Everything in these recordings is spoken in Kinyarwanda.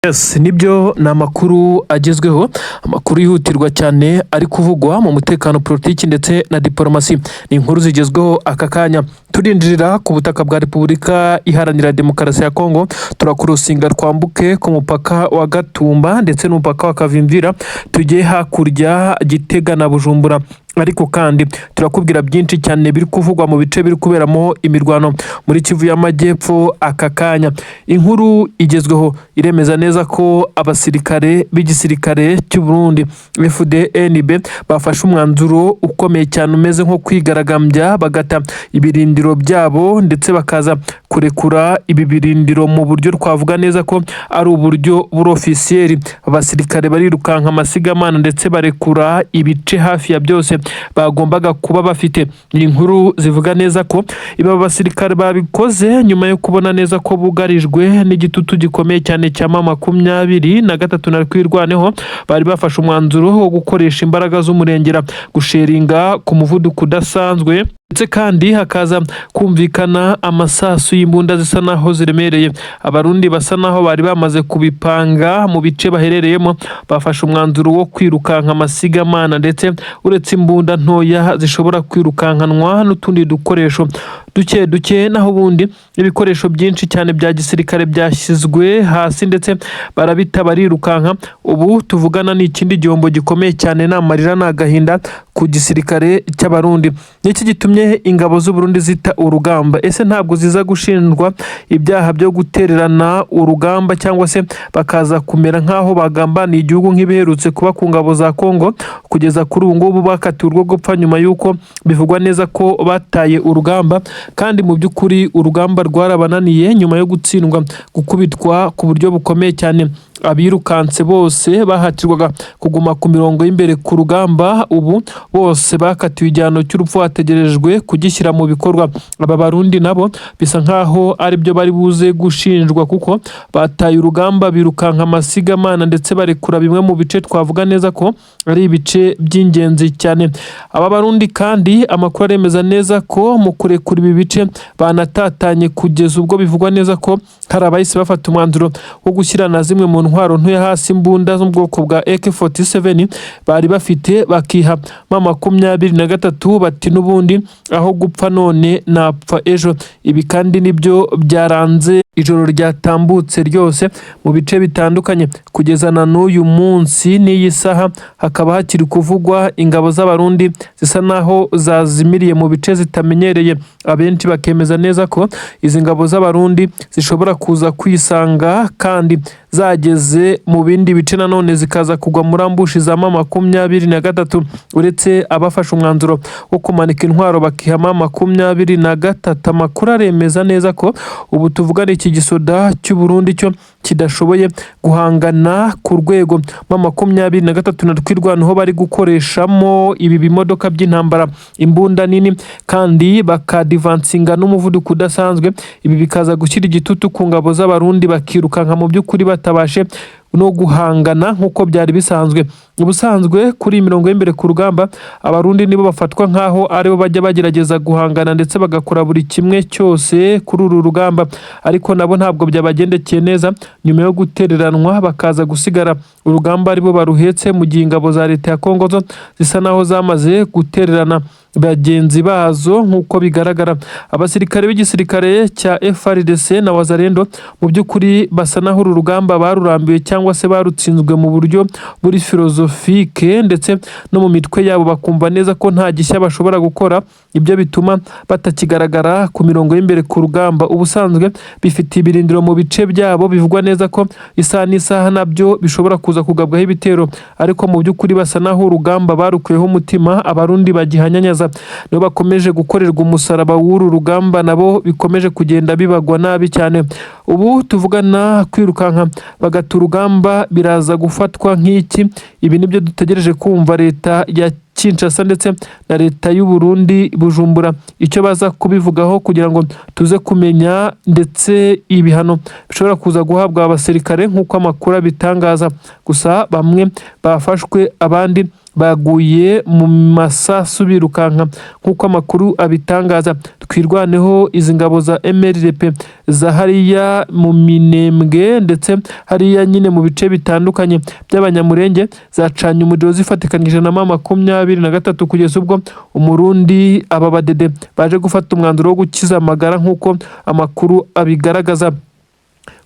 Yes, nibyo, ni amakuru agezweho, amakuru yihutirwa cyane ari kuvugwa mu mutekano, politiki ndetse na diporomasi. Ni inkuru zigezweho aka kanya. Turinjirira ku butaka bwa Repubulika Iharanira Demokarasi ya Kongo, turakurusinga twambuke ku mupaka wa Gatumba ndetse n'umupaka wa Kavimvira, tujye hakurya Gitega na Bujumbura. Ariko kandi turakubwira byinshi cyane biri kuvugwa mu bice biri kuberamo imirwano muri Kivu y'Amajyepfo aka kanya. Inkuru igezweho iremeza neza ko abasirikare b'igisirikare cy'u Burundi FDNB bafashe umwanzuro ukomeye cyane umeze nko kwigaragambya, bagata ibirindiro byabo ndetse bakaza kurekura ibi birindiro mu buryo twavuga neza ko ari uburyo buri officiel. Abasirikare barirukanka amasigamana ndetse barekura ibice hafi ya byose bagombaga kuba bafite. Ni inkuru zivuga neza ko iba basirikare babikoze nyuma yo kubona neza ko bugarijwe n'igitutu gikomeye cyane cya M23 na Twirwaneho. Bari bafashe umwanzuro wo gukoresha imbaraga z'umurengera, gusheringa ku muvuduko udasanzwe, ndetse kandi hakaza kumvikana amasasu y'imbunda zisa naho ziremereye. Abarundi basa naho bari bamaze kubipanga mu bice baherereyemo, bafashe umwanzuro wo kwirukanka amasigamana, ndetse uretse imbunda ntoya zishobora kwirukankanwa n'utundi dukoresho duke duke, naho ubundi ibikoresho byinshi cyane bya gisirikare byashyizwe hasi ndetse barabita barirukanka. Ubu tuvugana ni ikindi gihombo gikomeye cyane, ni amarira, ni agahinda ku gisirikare cy'Abarundi. Niki gitumye ingabo z'u Burundi zita urugamba? Ese ntabwo ziza gushinjwa ibyaha byo gutererana urugamba, cyangwa se bakaza kumera nk'aho bagambaniye igihugu nk'ibiherutse kuba ku ngabo za Kongo? Kugeza kuri ubu ngubu bakatiwe urwo gupfa nyuma y'uko bivugwa neza ko bataye urugamba, kandi mu by'ukuri urugamba rwarabananiye nyuma yo gutsindwa, gukubitwa ku buryo bukomeye cyane. Abirukanse bose bahatirwaga kuguma ku mirongo y'imbere ku rugamba, ubu bose bakatiwe igihano cy'urupfu, hategerejwe kugishyira mu bikorwa. Aba Barundi nabo bisa nkaho aribyo bari buze gushinjwa, kuko bataye urugamba, birukanka amasigamana ndetse barekura bimwe mu bice twavuga neza ko ari ibice by'ingenzi cyane. Aba Barundi kandi amakuru aremeza neza ko mu kurekura ibi bice banatatanye, kugeza ubwo bivugwa neza ko hari abahise bafata umwanzuro wo gushyira na zimwe mu ntwaro ntoya hasi, imbunda zo mu bwoko bwa AK47 bari bafite, bakiha M23, bati n'ubundi aho gupfa none napfa ejo. Ibi kandi nibyo byaranze ijoro ryatambutse ryose mu bice bitandukanye kugeza na n'uyu munsi n'iyi saha, hakaba hakiri kuvugwa ingabo z'Abarundi zisa naho zazimiriye mu bice zitamenyereye. Abenshi bakemeza neza ko izi ngabo z'Abarundi zishobora kuza kwisanga kandi zageze mu bindi bice, nanone zikaza kugwa muri ambush za M23. Uretse abafashe umwanzuro wo kumanika intwaro bakiha M23, amakuru aremeza neza ko ubu tuvugana iki gisoda cy'u Burundi cyo kidashoboye guhangana ku rwego M23 na Twirwaneho bari gukoreshamo ibi bimodoka by'intambara, imbunda nini, kandi bakadivansinga n'umuvuduko udasanzwe. Ibi bikaza gushyira igitutu ku ngabo z'Abarundi, bakirukanka mu by'ukuri batabashe no guhangana nk'uko byari bisanzwe. Ubusanzwe kuri iyi mirongo y'imbere ku rugamba, Abarundi nibo bafatwa nk'aho aribo bajya bagerageza guhangana ndetse bagakora buri kimwe cyose kuri uru rugamba, ariko nabo ntabwo byabagendekeye neza nyuma yo gutereranwa, bakaza gusigara urugamba aribo baruhetse, mu gihe ingabo za leta ya Kongo zo zisa naho zamaze gutererana bagenzi bazo. Nk'uko bigaragara, abasirikare b'igisirikare cya FARDC na Wazalendo mu by'ukuri basa naho uru rugamba barurambiwe cyangwa se barutsinzwe mu buryo buri philosophique, ndetse no mu mitwe yabo bakumva neza ko nta gishya bashobora gukora. Ibyo bituma batakigaragara ku mirongo y'imbere ku rugamba. Ubusanzwe bifite ibirindiro mu bice byabo bivugwa neza ko isaha n'isaha nabyo bishobora kuza kugabwaho ibitero, ariko mu by'ukuri basa naho urugamba barukuyeho umutima. Abarundi bagihanyanyaza nibo bakomeje gukorerwa umusaraba w'uru rugamba, nabo bikomeje kugenda bibagwa nabi cyane. Ubu tuvugana kwirukanka bagata urugamba biraza gufatwa nk'iki? Ibi nibyo dutegereje kumva leta ya Kinshasa ndetse na leta y'u Burundi Bujumbura icyo baza kubivugaho, kugira ngo tuze kumenya ndetse ibihano bishobora kuza guhabwa abasirikare nk'uko amakuru abitangaza. Gusa bamwe bafashwe, abandi Baguye mu masasu birukanka nk'uko amakuru abitangaza. Twirwaneho, izi ngabo za MRP za hariya mu Minembwe ndetse hariya nyine mu bice bitandukanye by'Abanyamurenge, zacanye umuriro zifatikanyije na M23, kugeza ubwo Umurundi aba badede baje gufata umwanzuro wo gukiza amagara nk'uko amakuru abigaragaza.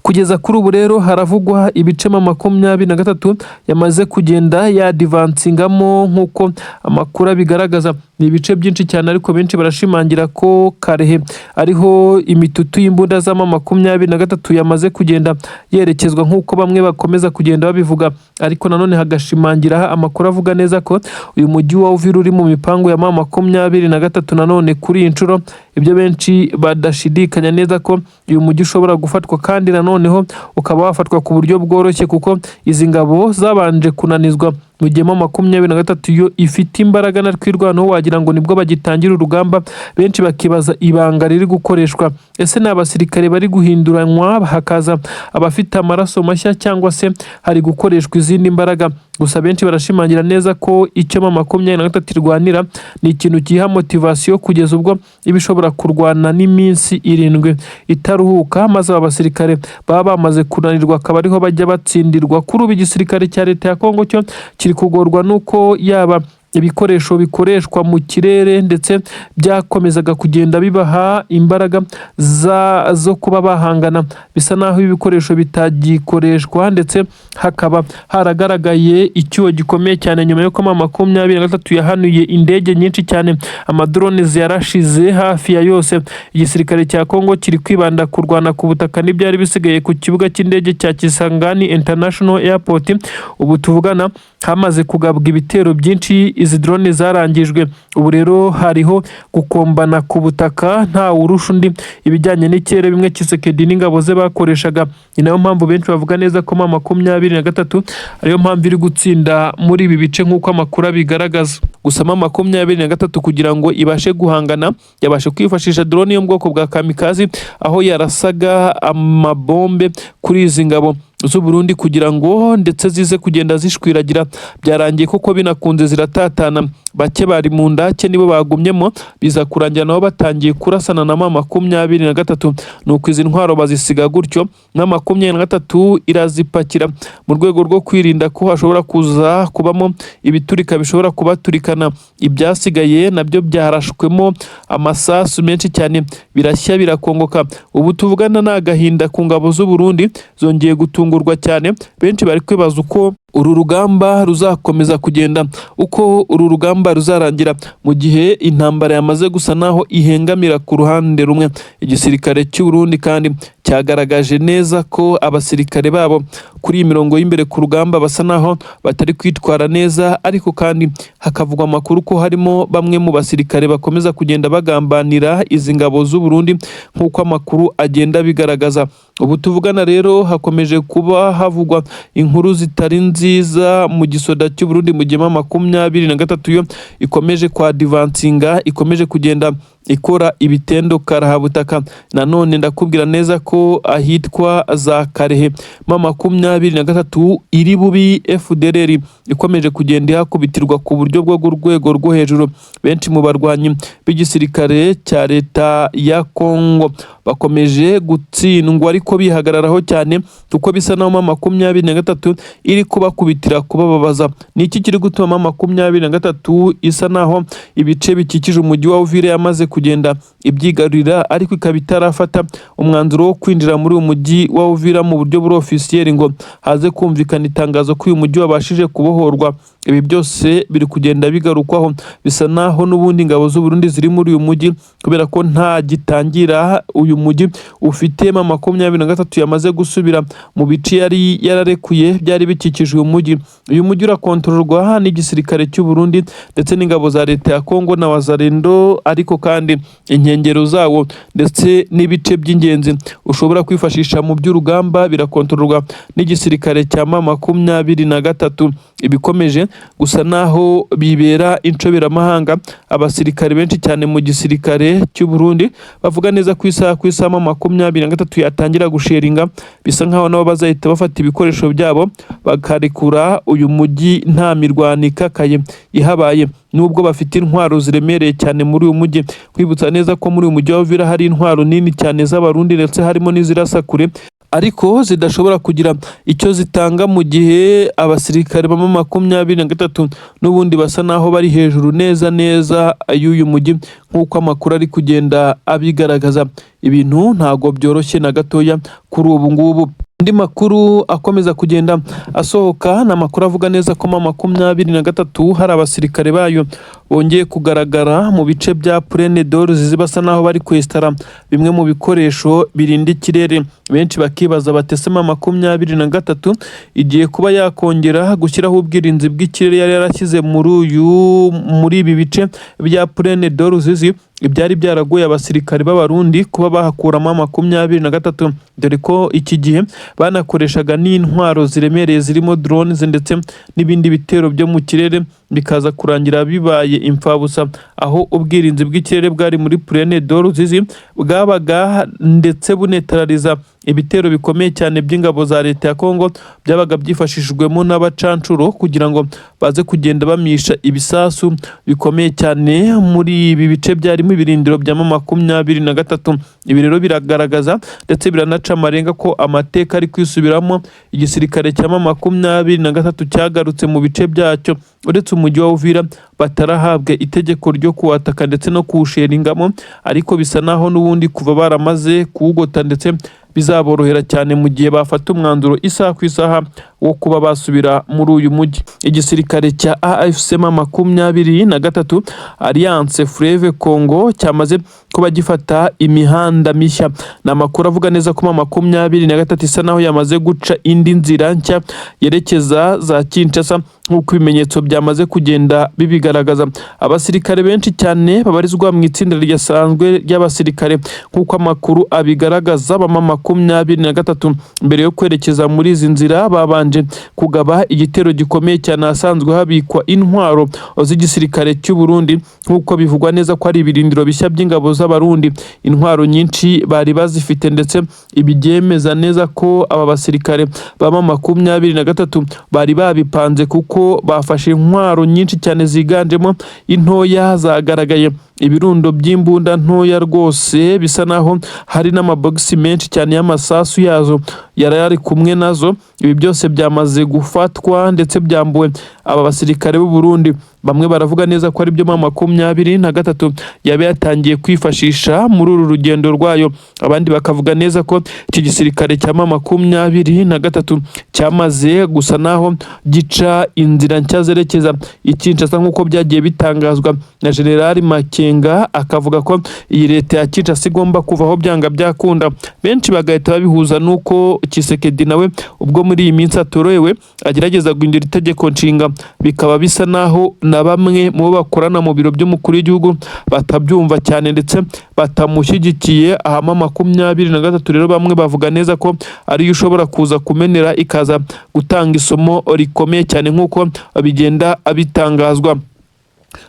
Kugeza kuri ubu rero haravugwa ibice M23 yamaze kugenda yadivansingamo nk'uko amakuru abigaragaza. Ni ibice byinshi cyane, ariko benshi barashimangira ko Karehe ariho imitutu y'imbunda za M23 yamaze kugenda yerekezwa, nk'uko bamwe bakomeza kugenda babivuga. Ariko nanone hagashimangira amakuru avuga neza ko uyu mujyi wa Uvira uri mu mipango ya M23. Nanone kuri iyi nshuro ibyo benshi badashidikanya neza ko uyu mujyi ushobora gufatwa, kandi nanoneho ukaba wafatwa ku buryo bworoshye, kuko izi ngabo zabanje kunanizwa, mu gihe M23 yo ifite imbaraga na Twirwaneho wagira ngo nibwo bagitangira urugamba. Benshi bakibaza ibanga riri gukoreshwa: ese ni abasirikare bari guhinduranywa hakaza abafite amaraso mashya, cyangwa se hari gukoreshwa izindi mbaraga? Gusa benshi barashimangira neza ko icyo M23 irwanira ni ikintu giha motivation, kugeza ubwo iba ishobora kurwana n'iminsi 7 itaruhuka, maze aba basirikare baba bamaze kunanirwa akaba ariho bajya batsindirwa. Kuri ubu igisirikare cya leta ya Kongo cyo kiri kugorwa n'uko yaba ibikoresho bikoreshwa mu kirere ndetse byakomezaga kugenda bibaha imbaraga zo kuba bahangana, bisa naho ibi bikoresho bitagikoreshwa, ndetse hakaba haragaragaye icyuho gikomeye cyane nyuma y'uko M23 yahanuye indege nyinshi cyane. Amadrone yarashize hafi ya yose. Igisirikare cya Kongo kiri kwibanda kurwana ku butaka n'ibyari bisigaye ku kibuga cy'indege cya Kisangani International Airport. Ubu tuvugana hamaze kugabwa ibitero byinshi, izi drone zarangijwe. Ubu rero hariho gukombana ku butaka, ntawe urusha undi ibijyanye n'ikirere bimwe Tshisekedi n'ingabo ze bakoreshaga. Ni nayo mpamvu benshi bavuga neza ko M23 ariyo mpamvu iri gutsinda muri ibi bice nk'uko amakuru abigaragaza. Gusa M23 kugira ngo ibashe guhangana yabashe kwifashisha drone yo mu bwoko bwa kamikazi, aho yarasaga amabombe kuri izi ngabo z'u Burundi kugira ngo ndetse zize kugenda zishwiragira. Byarangiye koko binakunze, ziratatana. Bake bari mu ndake nibo bagumyemo, biza kurangira nabo batangiye kurasana na M23. Nuko izi ntwaro bazisiga gutyo, na 23 irazipakira mu rwego rwo kwirinda ko hashobora kuza kubamo ibiturika bishobora kubaturikana. Ibyasigaye nabyo byarashwemo amasasu menshi cyane, birashya birakongoka. Ubu tuvugana ni agahinda ku ngabo z'u Burundi, zongeye gutungurwa cyane. Benshi bari kwibaza uko uru rugamba ruzakomeza kugenda, uko uru rugamba ruzarangira, mu gihe intambara yamaze gusa naho ihengamira ku ruhande rumwe. Igisirikare cy'u Burundi kandi cyagaragaje neza ko abasirikare babo kuri iyi mirongo y'imbere ku rugamba basa naho batari kwitwara neza, ariko kandi hakavugwa amakuru ko harimo bamwe mu basirikare bakomeza kugenda bagambanira izi ngabo z'u Burundi nk'uko amakuru agenda abigaragaza. Ubu tuvugana rero hakomeje kuba havugwa inkuru zitari nziza mu gisoda cy'u Burundi, mu gihe M23 yo ikomeje kwadivansinga, ikomeje kugenda ikora ibitendo karahabutaka. Nanone ndakubwira neza ko ahitwa za Karehe M23 iri bubi, FDLR ikomeje kugenda ihakubitirwa ku buryo bwo ku rwego rwo hejuru. Benshi mu barwanyi b'igisirikare cya leta ya Kongo bakomeje gutsindwa, ariko bihagararaho cyane, kuko bisa naho M23 iri kubakubitira kubababaza. Ni iki kiri gutuma M23 isa naho ibice bikikije umujyi wa Uvira yamaze kugenda ibyigarurira, ariko ikaba itarafata umwanzuro wo kwinjira muri uyu mujyi wa Uvira mu buryo buri officiel, ngo haze kumvikana itangazo ko uyu mujyi wabashije kubohorwa? Ibi byose biri kugenda bigarukwaho. Bisa naho n'ubundi ingabo z'u Burundi ziri muri uyu mujyi, kubera ko nta gitangira uyu mujyi ufite. M23 yamaze gusubira mu bice yari yararekuye byari bikikije uyu mujyi. Uyu mujyi urakontororwa n'igisirikare cy'u Burundi ndetse n'ingabo za leta ya Kongo na Wazalendo, ariko kandi inkengero zawo ndetse n'ibice by'ingenzi ushobora kwifashisha mu by'urugamba birakontororwa n'igisirikare cya M23. Ibikomeje gusa naho bibera inshoberamahanga. Abasirikare benshi cyane mu gisirikare cy'u Burundi bavuga neza ku isaha M23 yatangira gusheringa, bisa nkaho nabo bazahita bafata ibikoresho byabo bakarekura uyu mujyi nta mirwano ikakaye ihabaye, nubwo bafite intwaro ziremereye cyane muri uyu mujyi. Kwibutsa neza ko muri uyu mujyi wa Uvira hari intwaro nini cyane z'Abarundi, ndetse harimo n'izirasa kure, ariko zidashobora kugira icyo zitanga mu gihe abasirikare ba M23 n'ubundi basa naho bari hejuru neza neza y'uyu mujyi, nk'uko amakuru ari kugenda abigaragaza. Ibintu ntago byoroshye na gatoya kuri ubu ngubu. Andi makuru akomeza kugenda asohoka ni amakuru avuga neza ko M23 hari abasirikare bayo bongeye kugaragara mu bice bya Plaine de Ruzizi, basa naho bari kwesitara bimwe mu bikoresho birinda ikirere. Benshi bakibaza bati: "Ese M23 igiye kuba yakongera gushyiraho ubwirinzi bw'ikirere yari yarashyize muri ibi bice bya Plaine de Ruzizi, ibyari byaraguye abasirikare b'Abarundi kuba bahakuramo 23, dore ko iki gihe banakoreshaga n'intwaro ziremereye zirimo drones ndetse n'ibindi bitero byo mu kirere, bikaza kurangira bibaye imfabusa, aho ubwirinzi bw'ikirere bwari muri Plaine de Ruzizi bwabaga ndetse bunetarariza ibitero bikomeye cyane by'ingabo za leta ya Kongo byabaga byifashishijwemo n'abacancuro kugira ngo baze kugenda bamisha ibisasu bikomeye cyane muri ibi bice byarimo ibirindiro bya M23? Ibi rero biragaragaza ndetse biranaca amarenga ko amateka ari kwisubiramo. Igisirikare cya M23 cyagarutse mu bice byacyo, uretse umujyi wa Uvira batarahabwa itegeko ryo kuwataka ndetse no kuwusheringamo, ariko bisa naho n'ubundi kuva baramaze kuwugota ndetse bizaborohera cyane mu gihe bafata umwanzuro isaha ku isaha wo kuba basubira muri uyu mujyi. Igisirikare cya AFC M23, Alliance Fleuve Congo, cyamaze kuba gifata imihanda mishya. Ni amakuru avuga neza ko M23 isa naho yamaze guca indi nzira nshya yerekeza za Kinshasa, nk'uko ibimenyetso byamaze kugenda bibigaragaza. Abasirikare benshi cyane babarizwa mu itsinda ridasanzwe ry'abasirikare, nk'uko amakuru abigaragaza, ba M23, mbere yo kwerekeza muri izi nzira babanje kugaba igitero gikomeye cyane ahasanzwe habikwa intwaro z'igisirikare cy'u Burundi, nk'uko bivugwa neza ko ari ibirindiro bishya by'ingabo z'Abarundi. Intwaro nyinshi bari bazifite, ndetse ibi byemeza neza ko aba basirikare ba M23 bari babipanze, kuko bafashe intwaro nyinshi cyane ziganjemo intoya. Zagaragaye ibirundo by'imbunda ntoya rwose, bisa naho hari n'amabogisi menshi cyane y'amasasu yazo yari ari kumwe nazo. Ibi byose byamaze gufatwa ndetse byambuwe aba basirikare b'u Burundi. Bamwe baravuga neza ko ari byo M23 yaba yatangiye kwifashisha muri uru rugendo rwayo, abandi bakavuga neza ko iki gisirikare cya M23 cyamaze gusa naho gica inzira nshya zerekeza i Kinshasa, nk'uko byagiye bitangazwa na General Makenga, akavuga ko iyi leta ya Kinshasa igomba kuvaho byanga byakunda. Benshi bagahita babihuza n'uko Tshisekedi nawe ubwo muri iyi minsi atorohewe, agerageza guhindura itegeko nshinga, bikaba bisa naho na bamwe mu bo bakorana mu biro by'umukuru w'igihugu batabyumva cyane ndetse batamushyigikiye. Aha M23 rero bamwe bavuga neza ko ariyo ushobora kuza kumenera ikaza gutanga isomo rikomeye cyane, nk'uko bigenda bitangazwa.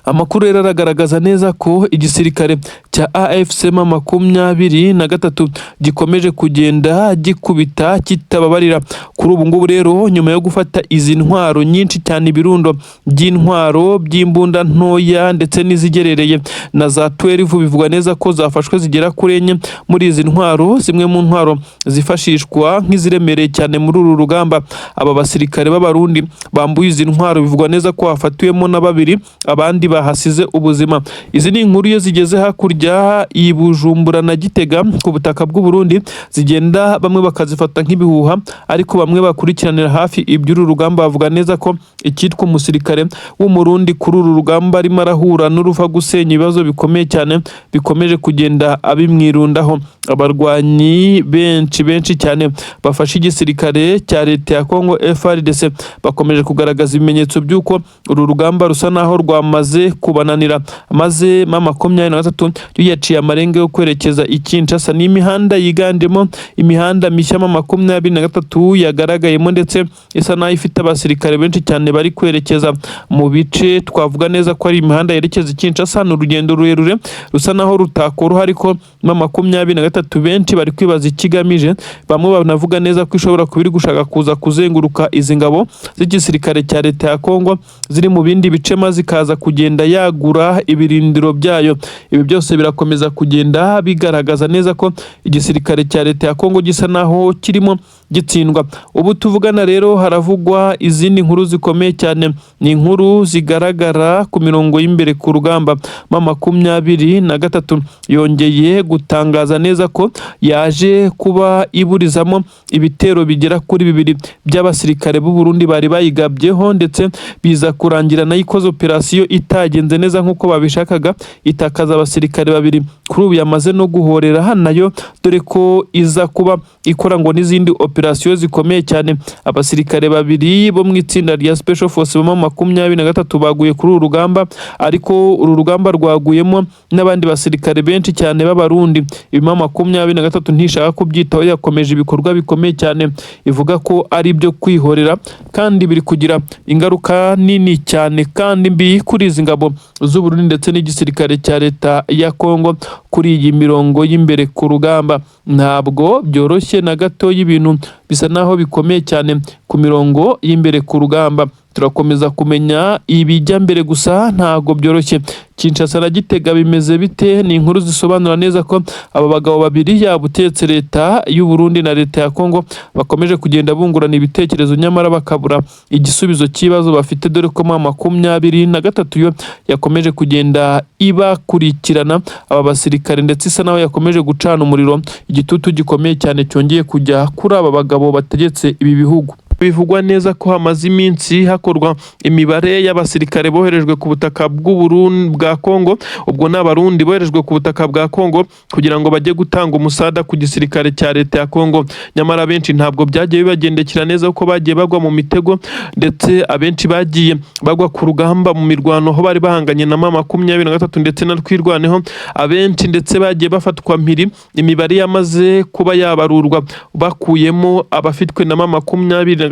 Amakuru rero aragaragaza neza ko igisirikare cya AFC M23 gikomeje kugenda gikubita kitababarira. Kuri ubu ngubu rero, nyuma yo gufata izi ntwaro nyinshi cyane, ibirundo by'intwaro by'imbunda ntoya ndetse n'izigerereye na za 12, bivugwa neza ko zafashwe zigera kuri enye muri izi ntwaro, zimwe mu ntwaro zifashishwa nk'iziremereye cyane muri uru rugamba. Aba basirikare b'Abarundi bambuye izi ntwaro, bivugwa neza ko hafatiwemo na babiri, abandi bahasize ubuzima. Izi ni inkuru iyo zigeze hakurya i Bujumbura na Gitega ku butaka bw'u Burundi zigenda bamwe bakazifata nk'ibihuha, ariko bamwe bakurikiranira hafi iby'uru rugamba bavuga neza ko icyitwa umusirikare w'Umurundi kuri uru rugamba arimo arahura n'uruva gusenya, ibibazo bikomeye cyane bikomeje kugenda abimwirundaho. Abarwanyi benshi benshi cyane bafashe igisirikare cya leta ya Congo FARDC bakomeje kugaragaza ibimenyetso by'uko uru rugamba rusa naho rwamaze. byamaze kubananira, maze M23 yo yaciye amarenga yo kwerekeza i Kinshasa. Ni imihanda yiganjemo imihanda mishya M23 yagaragayemo, ndetse isa naho ifite abasirikare benshi cyane bari kwerekeza mu bice twavuga neza ko ari imihanda yerekeza i Kinshasa. Ni urugendo rurerure rusa naho rutakoroha, ariko M23 benshi bari kwibaza ikigamije. Bamwe banavuga neza ko ishobora kuba iri gushaka kuza kuzenguruka izi ngabo z'igisirikare cya leta ya Kongo ziri mu bindi bice, maze ikaza kugenda yagura ibirindiro byayo. Ibi byose birakomeza kugenda bigaragaza neza ko igisirikare cya leta ya Kongo gisa naho kirimo gitsindwa. Ubu tuvugana rero haravugwa izindi nkuru zikomeye cyane, ni inkuru zigaragara ku mirongo y'imbere ku rugamba. M23 yongeye gutangaza neza ko yaje kuba iburizamo ibitero bigera kuri bibiri by'abasirikare b'u Burundi bari bayigabyeho, ndetse biza kurangira nayo ikoze operasiyo itagenze neza nk'uko babishakaga, itakaza abasirikare babiri. Kuri ubu yamaze no guhorera nayo, dore ko iza kuba ikora ngo n'izindi operasiyo zikomeye cyane. Abasirikare babiri bo mu itsinda rya Special Force ba M23 baguye kuri uru rugamba, ariko uru rugamba rwaguyemo n'abandi basirikare benshi cyane b'Abarundi. Ibi M23 ntishaka kubyitaho, yakomeje ibikorwa bikomeye cyane ivuga ko ari ibyo kwihorera, kandi biri kugira ingaruka nini cyane kandi mbi kuri izi ngabo z'u Burundi ndetse n'igisirikare cya leta ya Kongo kuri iyi mirongo y'imbere ku rugamba. Ntabwo byoroshye na gato, y'ibintu bisa naho bikomeye cyane ku mirongo y'imbere ku rugamba. Turakomeza kumenya ibijya mbere, gusa ntabwo byoroshye. Kinshasa na Gitega bimeze bite? Ni inkuru zisobanura neza ko aba bagabo babiri, yaba utetse leta y'u Burundi na leta ya Kongo, bakomeje kugenda bungurana ibitekerezo, nyamara bakabura igisubizo cy'ibibazo bafite, dore ko M23 yo yakomeje kugenda ibakurikirana aba basirikare, ndetse isa naho yakomeje gucana umuriro. Igitutu gikomeye cyane cyongeye kujya kuri aba bagabo bategetse ibi bihugu. Bivugwa neza ko hamaze iminsi hakorwa imibare y'abasirikare boherejwe ku butaka bw'u bwa Kongo. Ubwo ni Abarundi boherejwe ku butaka bwa Kongo kugira ngo bajye gutanga umusada ku gisirikare cya leta ya Kongo. Nyamara benshi ntabwo byagiye bibagendekera neza, kuko bagiye bagwa mu mitego, ndetse abenshi bagiye bagwa ku rugamba mu mirwano aho bari bahanganye na M23 ndetse na Twirwaneho. Abenshi ndetse bagiye bafatwa mpiri. Imibare yamaze kuba yabarurwa bakuyemo abafitwe na M23,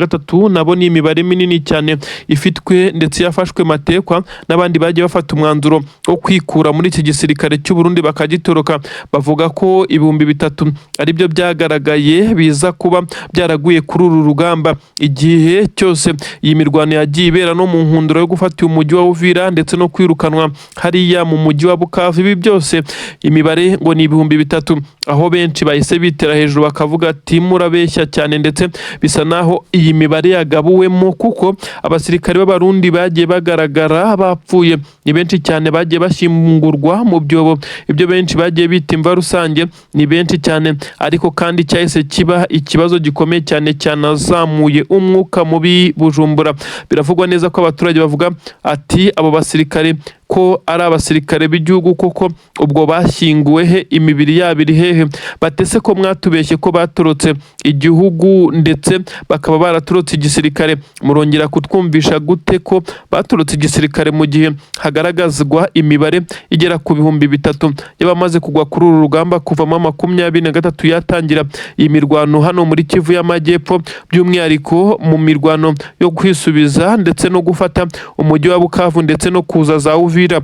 nabo ni imibare minini cyane ifitwe ndetse yafashwe matekwa, n'abandi bagiye bafata umwanzuro wo kwikura muri iki gisirikare cy'u Burundi bakagitoroka. Bavuga ko 3000 aribyo byagaragaye biza kuba byaraguye kuri uru rugamba igihe cyose iyi mirwano yagiye ibera, no mu nkundura yo gufata uyu mujyi wa Uvira ndetse no kwirukanwa hariya mu mujyi wa Bukavu. Ibi byose imibare ngo ni 3000, aho benshi bahise bitera hejuru bakavuga ati murabeshya cyane, ndetse bisa naho iyi mibare yagabuwemo, kuko abasirikare b'Abarundi bagiye bagaragara bapfuye ni benshi cyane, bagiye bashyingurwa mu byobo, ibyo benshi bagiye bita imva rusange, ni benshi cyane. Ariko kandi cyahise kiba ikibazo gikomeye cyane, cyanazamuye umwuka mubi Bujumbura. Biravugwa neza ko abaturage bavuga ati abo basirikare ko ari abasirikare b'igihugu koko, ubwo bashyinguwe he? Imibiri yabo iri hehe? Batese ko mwatubeshye ko batorotse igihugu ndetse bakaba baratorotse igisirikare, murongera kutwumvisha gute ko batorotse igisirikare mu gihe hagaragazwa imibare igera ku 3000 y'abamaze kugwa kuri uru rugamba kuva M23 yatangira iyi mirwano hano muri Kivu y'Amajyepfo, by'umwihariko mu mirwano yo kwisubiza ndetse no gufata umujyi wa Bukavu ndetse no kuza za Uvira?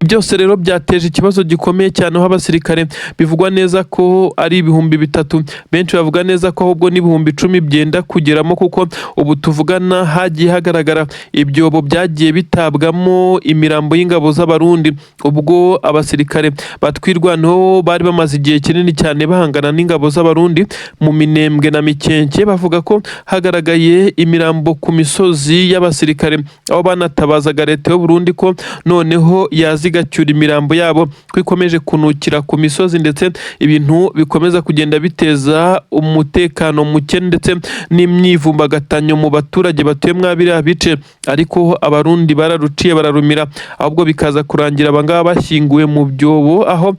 Byose rero byateje ikibazo gikomeye cyane, aho abasirikare bivugwa neza ko ari 3000, benshi bavuga neza ko ahubwo n'10,000 byenda kugeramo, kuko ubu tuvugana hagiye hagaragara ibyobo byagiye bitabwamo imirambo y'ingabo z'Abarundi ubwo abasirikare batwirwanaho bari bamaze igihe kinini cyane bahangana n'ingabo z'Abarundi mu Minembwe na Mikenke. Bavuga ko hagaragaye imirambo ku misozi y'abasirikare, aho banatabazaga leta y'u Burundi ko noneho yaza igacyura imirambo yabo, ko ikomeje kunukira ku misozi, ndetse ibintu bikomeza kugenda biteza umutekano muke ndetse n'imyivumbagatanyo mu baturage batuye mwa biriya bice. Ariko Abarundi bararuciye bararumira, ahubwo bikaza kurangira abangaba bashyinguwe mu byobo, aho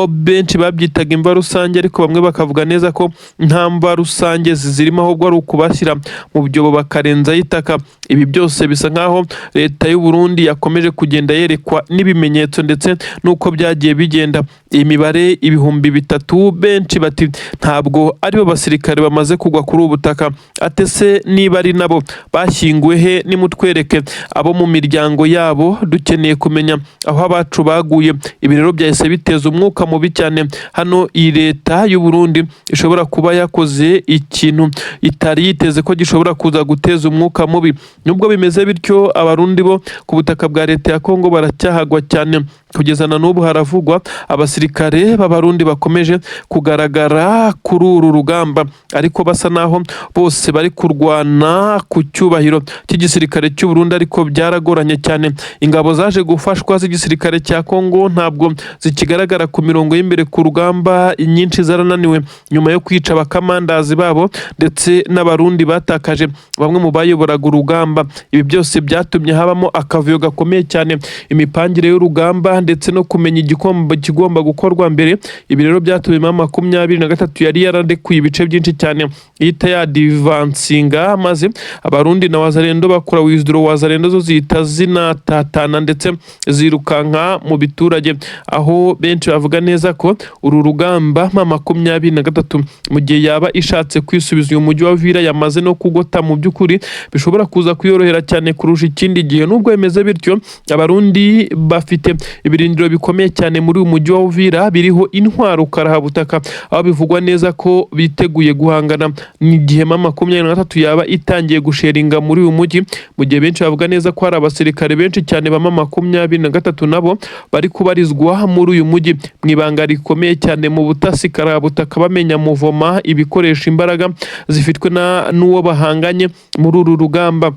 benshi babyitaga imva rusange, ariko bamwe bakavuga neza ko nta mva rusange zizirimo, ahubwo ari ukubashyira mu byobo bakarenzaho itaka. Ibi byose bisa nkaho leta y'u Burundi yakomeje kugenda yerekwa n'ibimenyetso ndetse n'uko byagiye bigenda. Iyi mibare 3000, benshi bati ntabwo aribo basirikare bamaze kugwa kuri ubu butaka. Atese niba ari nabo bashyinguwe he? Nimutwereke abo mu miryango yabo, dukeneye kumenya aho abacu baguye. Ibi rero byahise biteza umwuka mubi cyane hano. Iyi leta y'u Burundi ishobora kuba yakoze ikintu itari yiteze ko gishobora kuza guteza umwuka mubi. Nubwo bimeze bityo, Abarundi bo ku butaka bwa leta ya Kongo baracyahagwa cyane. Kugeza na n'ubu haravugwa abasirikare b'Abarundi bakomeje kugaragara kuri uru rugamba, ariko basa naho bose bari kurwana ku cyubahiro cy'igisirikare cy'u Burundi, ariko byaragoranye cyane. Ingabo zaje gufashwa z'igisirikare cya Kongo ntabwo zikigaragara ku mirongo y'imbere ku rugamba, inyinshi zarananiwe nyuma yo kwica abakamandazi babo, ndetse n'Abarundi batakaje bamwe mu bayoboraga urugamba. Ibi byose byatumye habamo akavuyo gakomeye cyane, imipangire y'urugamba ndetse no kumenya igikombe kigomba gukorwa mbere. Ibi rero byatumye M23 yari yararekuye ibice byinshi cyane ihita yadivansinga, maze Abarundi na Wazalendo bakora withdraw. Wazalendo zo zihita zinatatana ndetse zirukanka mu biturage, aho benshi bavuga neza ko uru rugamba M23, mu gihe yaba ishatse kwisubiza uyu mujyi wa Uvira yamaze no kugota, mu by'ukuri bishobora kuza kuyorohera cyane kurusha ikindi gihe. Nubwo bimeze bityo, Abarundi bafite ibirindiro bikomeye cyane muri uyu mujyi wa Uvira biriho intwaro karahabutaka, aho bivugwa neza ko biteguye guhangana n'igihe M23 yaba itangiye gusheringa muri uyu mujyi, mu gihe benshi bavuga neza ko hari abasirikare benshi cyane ba M23 nabo bari kubarizwa muri uyu mujyi mu ibanga rikomeye cyane, mu butasi karahabutaka, bamenya muvoma ibikoresho, imbaraga zifitwe n'uwo bahanganye muri uru rugamba.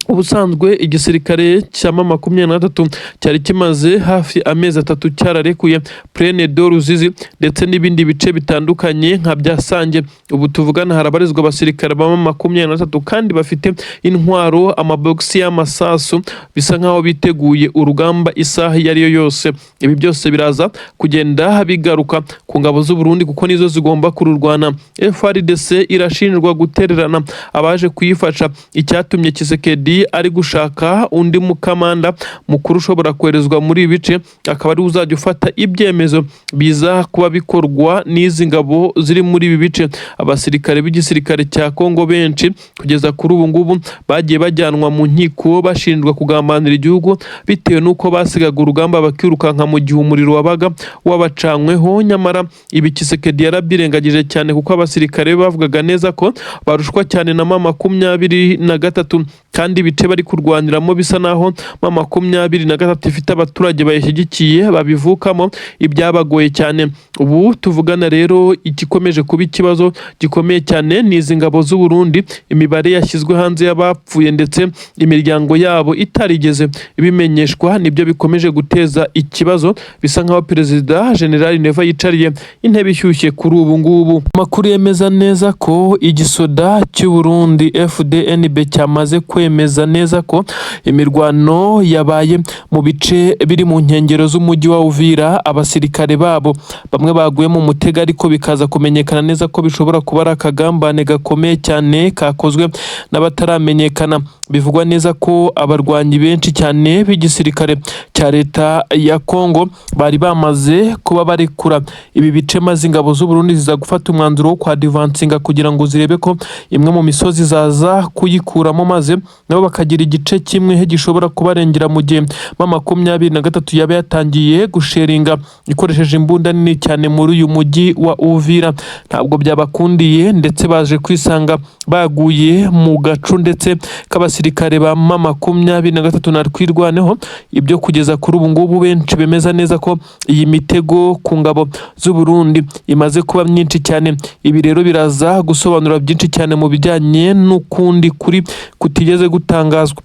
Ubusanzwe igisirikare cya M23 cyari kimaze hafi amezi 3 cyararekuye Plaine de Ruzizi ndetse n'ibindi bice bitandukanye nka bya Sange. Ubu tuvugana harabarizwa abasirikare ba M23 kandi bafite intwaro, amabogisi y'amasasu, bisa nkaho biteguye urugamba isaha iyo ari yo yose. Ibi byose biraza kugenda bigaruka ku ngabo z'u Burundi, kuko nizo zigomba kururwana. FARDC irashinjwa gutererana abaje kuyifasha, icyatumye Tshisekedi ari gushaka undi mukamanda mukuru ushobora koherezwa muri ibi bice, akaba ari uzajya ufata ibyemezo biza kuba bikorwa n'izi ngabo ziri muri ibi bice. Abasirikare b'igisirikare cya Kongo benshi kugeza kuri ubu ngubu bagiye bajyanwa mu nkiko bashinjwa kugambanira igihugu, bitewe n'uko basigaga urugamba bakirukanka mu gihe umuriro wabaga wabacanyweho. Nyamara ibi Tshisekedi yarabyirengagije cyane, kuko abasirikare bavugaga neza ko barushwa cyane na M23, kandi ibice bari kurwaniramo bisa naho M23 ifite abaturage bayishyigikiye babivukamo, ibyabagoye cyane. Ubu tuvugana rero, igikomeje kuba ikibazo gikomeye cyane ni izi ngabo z'u Burundi, imibare yashyizwe hanze y'abapfuye ndetse imiryango yabo itarigeze ibimenyeshwa, nibyo bikomeje guteza ikibazo. Bisa nkaho Perezida General Neva yicariye intebe ishyushye kuri ubu ngubu. Amakuru yemeza neza ko igisoda cy'u Burundi FDNB cyamaze kwemeza neza ko imirwano yabaye mu bice biri mu nkengero z'umujyi wa Uvira, abasirikare babo bamwe baguye mu mutego, ariko bikaza kumenyekana neza ko bishobora kuba ari akagambane gakomeye cyane kakozwe n'abataramenyekana. Bivugwa neza ko abarwanyi benshi cyane b'igisirikare cya leta ya Kongo bari bamaze kuba barekura ibi bice, maze ingabo z'u Burundi ziza gufata umwanzuro wo kwadivansinga kugira ngo zirebe ko imwe mu misozi zaza kuyikuramo, maze nabo bakagira igice kimwe gishobora kubarengera mu gihe M23 yaba yatangiye gusheringa ikoresheje imbunda nini cyane muri uyu mujyi wa Uvira. Ntabwo byabakundiye, ndetse baje kwisanga baguye mu gacu ndetse k'abasirikare ba M23 na Twirwaneho. Ibyo kugeza kuri ubu ngubu benshi bemeza neza ko iyi mitego ku ngabo z'u Burundi imaze kuba myinshi cyane. Ibi rero biraza gusobanura byinshi cyane mu bijyanye n'ukundi kuri kutigeze gutangazwa.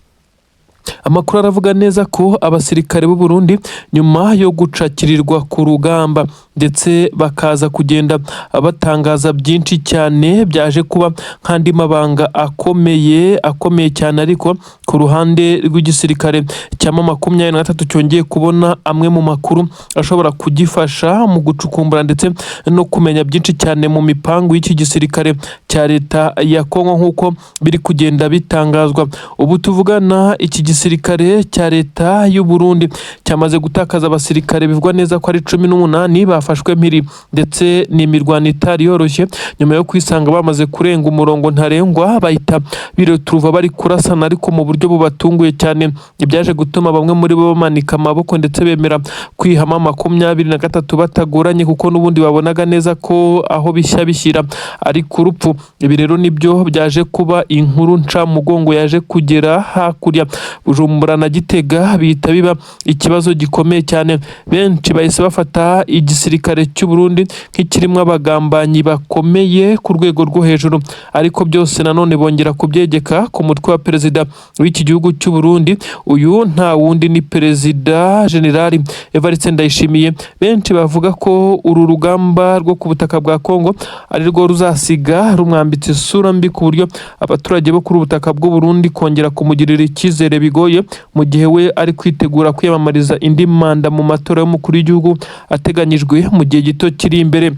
Amakuru aravuga neza ko abasirikare b'u Burundi, nyuma yo gucakirirwa ku rugamba ndetse bakaza kugenda batangaza byinshi cyane byaje kuba nk'andi mabanga akomeye akomeye cyane, ariko ku ruhande rw'igisirikare cya M23 cyongeye kubona amwe mu makuru ashobora kugifasha mu gucukumbura ndetse no kumenya byinshi cyane mu mipangu y'iki gisirikare cya leta ya Kongo, nk'uko biri kugenda bitangazwa. Ubu tuvugana, iki gisirikare cya leta y'u Burundi cyamaze gutakaza abasirikare bivugwa neza ko ari 18 bafashwe mpiri, ndetse ni imirwano itari yoroshye. Nyuma yo kwisanga bamaze kurenga umurongo ntarengwa, bahita bireturuva bari kurasana, ariko mu buryo bubatunguye cyane, ibyaje gutuma bamwe muri bo bamanika amaboko ndetse bemera kwihama 23 batagoranye, kuko n'ubundi babonaga neza ko aho bishya bishyira ari ku rupfu. Ibi rero nibyo byaje kuba inkuru ncamugongo yaje kugera hakurya Bujumbura na Gitega, bihita biba ikibazo gikomeye cyane. Benshi bahise bafata igisirikare cy'u Burundi nk'ikirimo abagambanyi bakomeye ku rwego rwo hejuru, ariko byose nanone bongera kubyegeka ku mutwe wa perezida w'iki gihugu cy'u Burundi. Uyu nta wundi ni Perezida Generali Evariste Ndayishimiye. Benshi bavuga ko uru rugamba rwo ku butaka bwa Kongo ari rwo ruzasiga rumwambitse isura mbi, ku buryo abaturage bo kuri ubu butaka bw'u Burundi kongera kumugirira icyizere bigoye, mu gihe we ari kwitegura kwiyamamariza indi manda mu matora y'umukuru w'igihugu ateganyijwe mu gihe gito kiri imbere.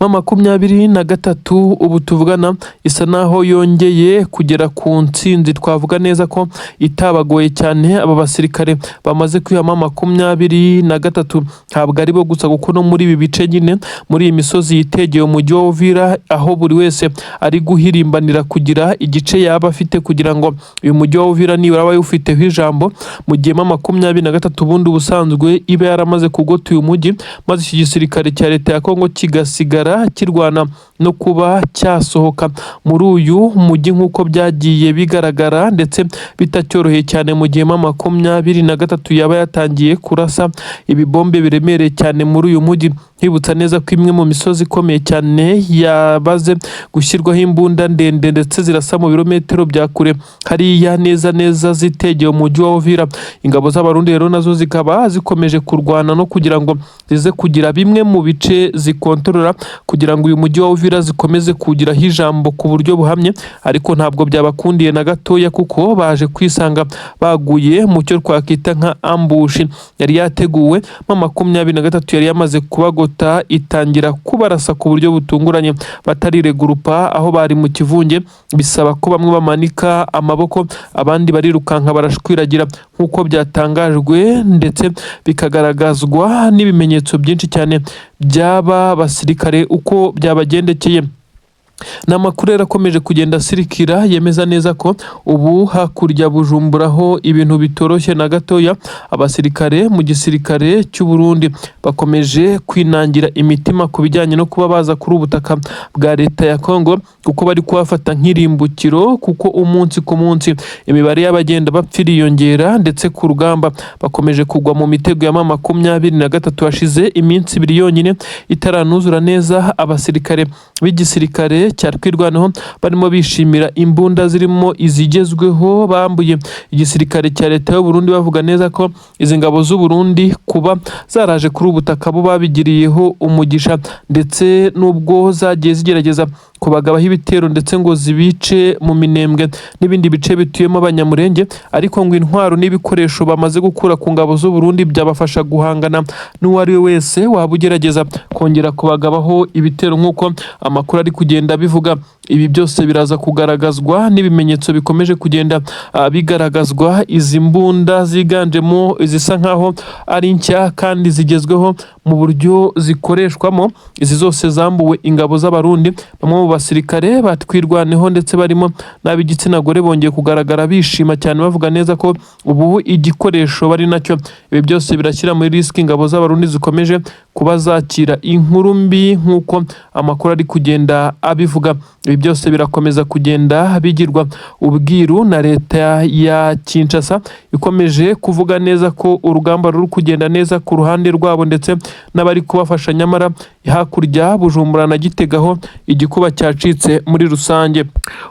M23 ubu tuvugana isa naho yongeye kugera ku ntsinzi, twavuga neza ko itabagoye cyane. Aba basirikare bamaze kwihama 23 ntabwo ari bo gusa, kuko no muri ibi bice nyine, muri iyi misozi yitegeye umujyi wa Uvira, aho buri wese ari guhirimbanira kugira igice yaba afite kugira ngo uyu mujyi wa Uvira nibura abe awufiteho ijambo, mu gihe M23 ubundi ubusanzwe iba yaramaze kugota uyu mujyi, maze iki gisirikare cya leta ya Kongo kigasigara kirwana no kuba cyasohoka muri uyu mujyi, nk'uko byagiye bigaragara ndetse bitacyoroheye cyane, mu gihe M23 yaba yatangiye kurasa ibibombe biremereye cyane muri uyu mujyi. Nkwibutsa neza ko imwe mu misozi ikomeye cyane yabaze gushyirwaho imbunda ndende ndetse zirasa mu birometero bya kure, hariya neza neza zitegeye umujyi wa Uvira. Ingabo z'Abarundi rero nazo zikaba zikomeje kurwana no kugira ngo zize kugira bimwe mu bice zikontorora, kugira ngo uyu mujyi wa Uvira zikomeze kuwugiraho ijambo ku buryo buhamye, ariko ntabwo byabakundiye na gatoya, kuko baje kwisanga baguye mu cyo twakwita nka ambush yari yateguwe. M23 yari yamaze kubagota, itangira kubarasa ku buryo butunguranye batariregurupa aho bari mu kivunge, bisaba ko bamwe bamanika amaboko, abandi barirukanka barashwiragira, nk'uko byatangajwe ndetse bikagaragazwa n'ibimenyetso byinshi cyane by'aba basirikare uko byabagendekeye. Ni amakuru rero akomeje kugenda asirikira, yemeza neza ko ubu hakurya Bujumbura ho ibintu bitoroshye na gatoya. Abasirikare mu gisirikare cy'u Burundi bakomeje kwinangira imitima ku bijyanye no kuba baza kuri ubutaka bwa leta ya Kongo, kuko bari kuhafata nk'irimbukiro, kuko umunsi ku munsi imibare y'abagenda bapfa iriyongera, ndetse ku rugamba bakomeje kugwa mu mitego ya M23. Hashize iminsi 2 yonyine itaranuzura neza, abasirikare b'igisirikare cya Twirwaneho barimo bishimira imbunda zirimo izigezweho bambuye igisirikare cya leta y'u Burundi, bavuga neza ko izi ngabo z'u Burundi kuba zaraje kuri ubu butaka bo babigiriyeho umugisha, ndetse n'ubwo zagiye zigerageza kubagabaho ibitero ndetse ngo zibice mu Minembwe n'ibindi bice bituyemo Abanyamurenge, ariko ngo intwaro n'ibikoresho bamaze gukura ku ngabo z'u Burundi byabafasha guhangana n'uwo ari we wese waba ugerageza kongera kubagabaho ibitero, nk'uko amakuru ari kugenda abivuga. Ibi byose biraza kugaragazwa n'ibimenyetso bikomeje kugenda bigaragazwa. Izi mbunda ziganjemo izisa nkaho ari nshya kandi zigezweho mu buryo zikoreshwamo, izi zose zambuwe ingabo z'Abarundi. Bamwe mu basirikare batwirwaneho ndetse barimo n'ab'igitsina gore bongeye kugaragara bishima cyane, bavuga neza ko ubu igikoresho bari nacyo. Ibi byose birashyira muri risque ingabo z'Abarundi zikomeje kuba zakira inkuru mbi, nk'uko amakuru ari kugenda abivuga. Ibi byose birakomeza kugenda bigirwa ubwiru na leta ya Kinshasa, ikomeje kuvuga neza ko urugamba ruri kugenda neza ku ruhande rwabo ndetse n'abari kubafasha, nyamara Hakurya Bujumbura na Gitega ho igikuba cyacitse muri rusange.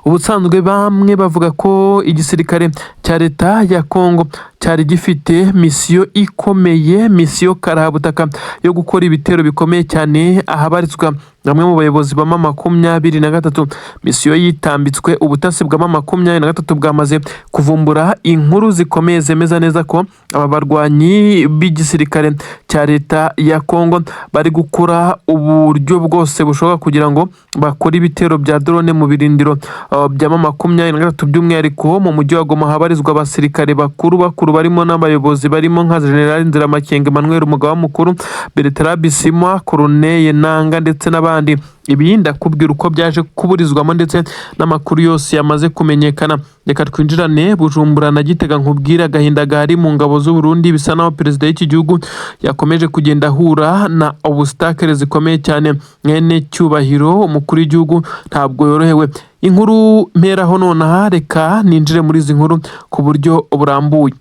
Ubusanzwe bamwe bavuga ko igisirikare cya leta ya Kongo cyari gifite misiyo ikomeye, misiyo karahabutaka yo gukora ibitero bikomeye cyane ahabarizwa bamwe mu bayobozi ba M23. Misiyo yitambitswe. Ubutasi bwa M23 bwamaze kuvumbura inkuru zikomeye zemeza neza ko aba barwanyi b'igisirikare cya leta ya Kongo bari gukora uburyo bwose bushoboka kugira ngo bakore ibitero bya drone mu birindiro bya M23, by'umwihariko mu mujyi wa Goma habarizwa abasirikare bakuru bakuru barimo n'abayobozi barimo nka General Nziramakenga Emmanuel, umugaba mukuru, Bertrand Bisimwa, Corneille Nanga ndetse n'abandi. Ibi ndakubwira uko byaje kuburizwamo ndetse n'amakuru yose yamaze kumenyekana. Reka twinjirane Bujumbura na Gitega, nkubwire agahinda gahari mu ngabo z'u Burundi. Bisa naho perezida w'iki gihugu yakomeje kugenda ahura na obstacle zikomeye cyane. Mwene cyubahiro umukuru w'igihugu ntabwo yorohewe. Inkuru mperaho nonaha, reka ninjire muri izi nkuru ku buryo burambuye.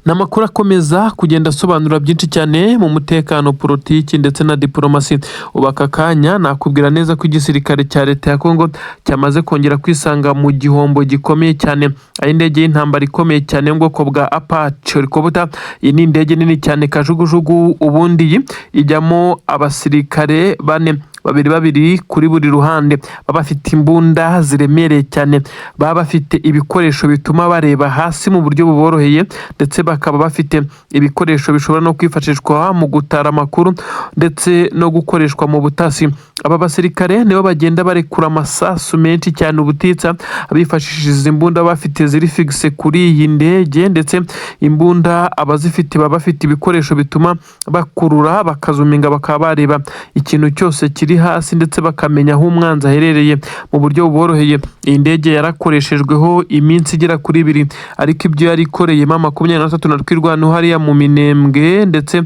Ni amakuru akomeza kugenda asobanura byinshi cyane mu mutekano, politiki ndetse na diporomasi. Ubu aka kanya nakubwira neza ko igisirikare cya leta ya Kongo cyamaze kongera kwisanga mu gihombo gikomeye cyane, aho indege y'intambara ikomeye cyane yo mu bwoko bwa Apache helicopter. Iyi ni indege nini cyane, kajugujugu. Ubundi iyi ijyamo abasirikare bane, babiri babiri kuri buri ruhande, baba bafite imbunda ziremereye cyane, baba bafite ibikoresho bituma bareba hasi mu buryo buboroheye, ndetse bakaba bafite ibikoresho bishobora no kwifashishwa mu gutara amakuru ndetse no gukoreshwa mu butasi. Aba basirikare nibo bagenda barekura amasasu menshi cyane ubutitsa bifashishije izi mbunda bafite ziri fixe kuri iyi ndege, ndetse imbunda abazifite baba bafite ibikoresho bituma bakurura, bakazuminga, bakaba bareba ikintu cyose kiri hasi, ndetse bakamenya aho umwanzi aherereye mu buryo buboroheye. Iyi ndege yarakoreshejweho iminsi igera kuri 2, ariko ibyo yari ikoreye M23 na Twirwaneho hariya mu Minembwe ndetse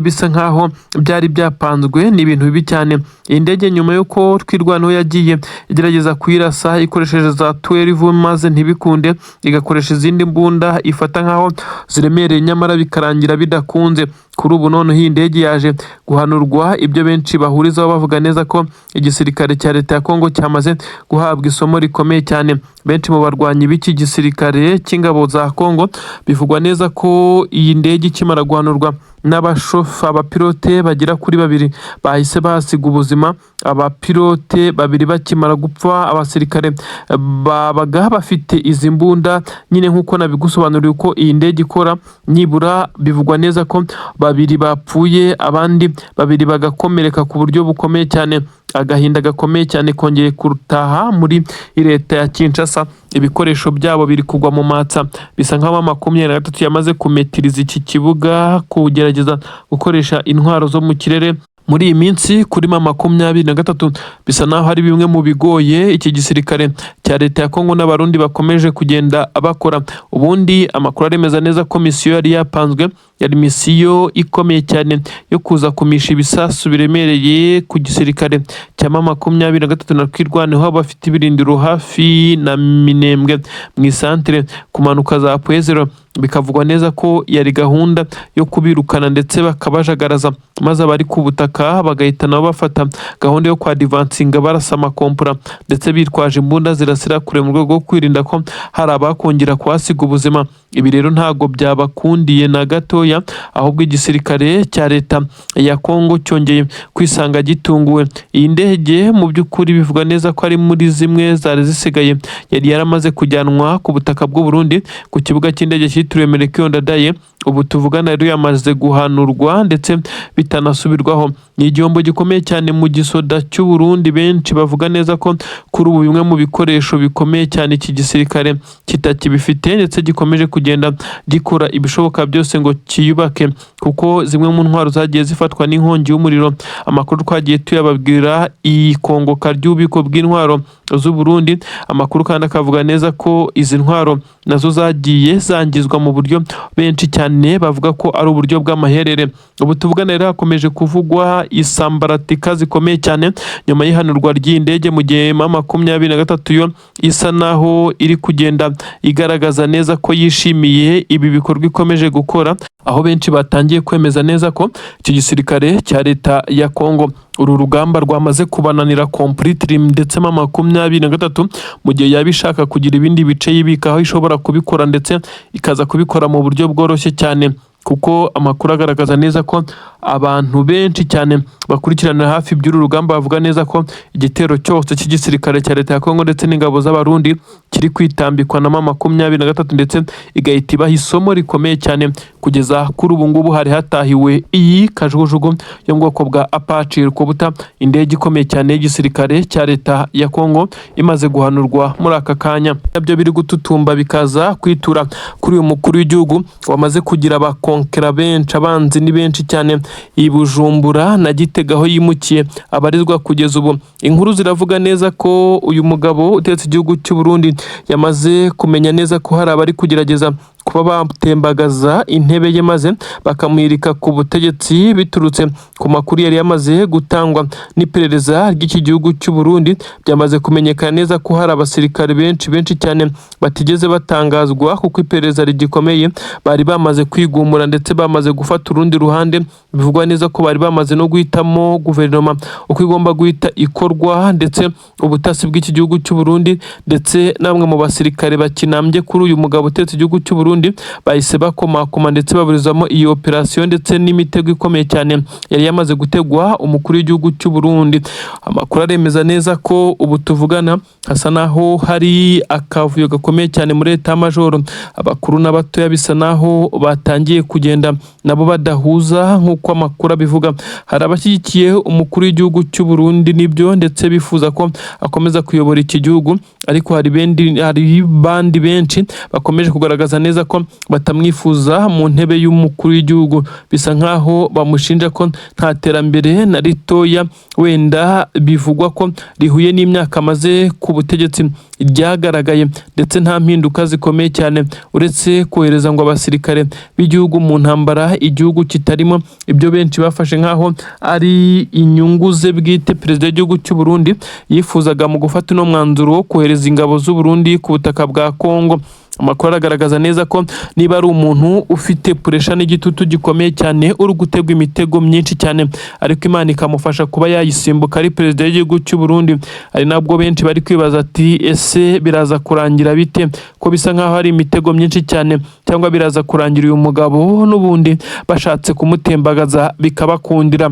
bisa nkaho byari byapanzwe, ni ibintu bibi cyane. Iyi ndege, nyuma y'uko Twirwaneho yagiye igerageza kuyirasa ikoresheje za 12 maze ntibikunde, igakoresha izindi mbunda ifata nkaho ziremereye, nyamara bikarangira bidakunze. Kuri ubu noneho iyi ndege yaje guhanurwa, ibyo benshi bahurizaho bavuga neza ko igisirikare cya leta ya Kongo cyamaze guhabwa isomo rikomeye cyane. Benshi mu barwanyi b'iki gisirikare cy'ingabo za Kongo, bivugwa neza ko iyi ndege ikimara guhanurwa n'abashofa, abapilote bagera kuri babiri bahise bahasiga ubuzima. Abapilote babiri bakimara gupfa, abasirikare babaga bafite izi mbunda nyine nk'uko nabigusobanuriye uko iyi ndege ikora, nibura bivugwa neza ko babiri bapfuye, abandi babiri bagakomereka ku buryo bukomeye cyane. Agahinda gakomeye cyane kongeye gutaha muri leta ya Kinshasa. Ibikoresho byabo biri kugwa mu matsa. Bisa nk'aho 23 yamaze kumetiriza iki kibuga, kugerageza gukoresha intwaro zo mu kirere muri iyi minsi kuri M23 bisa naho ari bimwe mu bigoye iki gisirikare cya leta ya Kongo n'Abarundi bakomeje kugenda bakora. Ubundi amakuru aremeza neza ko misiyo yari yapanzwe yari misiyo ikomeye cyane yo kuza kumisha ibisasu biremereye ku gisirikare cya M23 na Twirwaneho bafite ibirindiro hafi na Minembwe mu isantere kumanuka za Pwezero. Bikavugwa neza ko yari gahunda yo kubirukana ndetse bakabajagaraza, maze abari ku butaka bagahita nabo bafata gahunda yo kwadivansinga, barasa amakompora ndetse bitwaje imbunda zirasira kure mu rwego rwo kwirinda ko hari abakongera kuhasiga ubuzima. Ibi rero ntabwo byabakundiye na gatoya, ahubwo igisirikare cya leta ya Kongo cyongeye kwisanga gitunguwe. Iyi ndege mu by'ukuri bivugwa neza ko ari muri zimwe zari zisigaye, yari yaramaze kujyanwa ku butaka bw'u Burundi ku kibuga cy'indege cyitiriwe Melchior Ndadaye. Ubu tuvugana rero yamaze guhanurwa ndetse bitanasubirwaho. Ni igihombo gikomeye cyane mu gisoda cy'u Burundi. Benshi bavuga neza ko kuri ubu bimwe mu bikoresho bikomeye cyane iki gisirikare kitakibifite, ndetse gikomeje kugenda gikora ibishoboka byose ngo cyiyubake, kuko zimwe mu ntwaro zagiye zifatwa n'inkongi y'umuriro. Amakuru twagiye tuyababwira, ikongoka ry'ububiko bw'intwaro z'u Burundi. Amakuru kandi akavuga neza ko izi ntwaro nazo zagiye zangizwa mu buryo benshi cyane bavuga ko ari uburyo bw'amaherere. Ubu tuvugana rero hakomeje kuvugwa isambaratika zikomeye cyane nyuma y'ihanurwa ry'iyi ndege, mu gihe M23 yo isa naho iri kugenda igaragaza neza ko yishimiye ibi bikorwa ikomeje gukora, aho benshi batangiye kwemeza neza ko iki gisirikare cya leta ya Kongo Uru rugamba rwamaze kubananira completely, ndetse M23 mu gihe yaba ishaka kugira ibindi bice yibikaho ishobora kubikora, ndetse ikaza kubikora mu buryo bworoshye cyane, kuko amakuru agaragaza neza ko abantu benshi cyane bakurikiranira hafi iby'uru rugamba bavuga neza ko igitero cyose cy'igisirikare cya leta ya Kongo ndetse n'ingabo z'Abarundi kiri kwitambikwa na M23, ndetse igahita ibaha isomo rikomeye cyane. Kugeza kuri ubu ngubu hari hatahiwe iyi kajugujugu yo mu bwoko bwa Apache Helicopter, indege ikomeye cyane y'igisirikare cya leta ya Kongo, imaze guhanurwa muri aka kanya. Nabyo biri gututumba bikaza kwitura kuri uyu mukuru w'igihugu wamaze kugira abakonkera benshi, abanzi ni benshi cyane i Bujumbura na Gitega aho yimukiye abarizwa kugeza ubu. Inkuru ziravuga neza ko uyu mugabo utetse igihugu cy'u Burundi yamaze kumenya neza ko hari abari kugerageza kuba batembagaza intebe ye maze bakamuhirika ku butegetsi, biturutse ku makuru yari yamaze gutangwa n'iperereza ry'iki gihugu cy'u Burundi. Byamaze kumenyekana neza ko hari abasirikare benshi benshi cyane batigeze batangazwa kuko iperereza rigikomeye, bari bamaze kwigumura ndetse bamaze gufata urundi ruhande. Bivugwa neza ko bari bamaze no guhitamo guverinoma uko igomba guhita ikorwa, ndetse ubutasi bw'iki gihugu cy'u Burundi ndetse na bamwe mu basirikare bakinambye kuri uyu mugabo utetse igihugu cy'u Burundi bahise bakomakoma ndetse baburizamo iyi operasiyo ndetse n'imitego ikomeye cyane yari yamaze gutegwa umukuru w'igihugu cy'u Burundi. Amakuru aremeza neza ko ubu tuvugana hasa naho hari akavuyo gakomeye cyane muri état major, abakuru n'abatoya bisa naho batangiye kugenda nabo badahuza nk'uko amakuru abivuga. Hari abashyigikiye umukuru w'igihugu cy'u Burundi nibyo, ndetse bifuza ko akomeza kuyobora iki gihugu, ariko hari bandi benshi bakomeje kugaragaza neza ko batamwifuza mu ntebe y'umukuru w'igihugu. Bisa nkaho bamushinja ko nta terambere na ritoya wenda bivugwa ko rihuye n'imyaka amaze ku butegetsi ryagaragaye, ndetse nta mpinduka zikomeye cyane uretse kohereza ngo abasirikare b'igihugu mu ntambara igihugu kitarimo, ibyo benshi bafashe nkaho ari inyungu ze bwite. Perezida w'igihugu cy'u Burundi yifuzaga mu gufata uno mwanzuro wo kohereza ingabo z'u Burundi ku butaka bwa Kongo. Amakuru aragaragaza neza ko niba ari umuntu ufite pressure n'igitutu gikomeye cyane, uri gutegwa imitego myinshi cyane ariko Imana ikamufasha kuba yayisimbuka, ari perezida w'igihugu cy'u Burundi. Ari nabwo benshi bari kwibaza ati: "Ese biraza kurangira bite, ko bisa nkaho hari imitego myinshi cyane, cyangwa biraza kurangira uyu mugabo n'ubundi bashatse kumutembagaza bikabakundira?"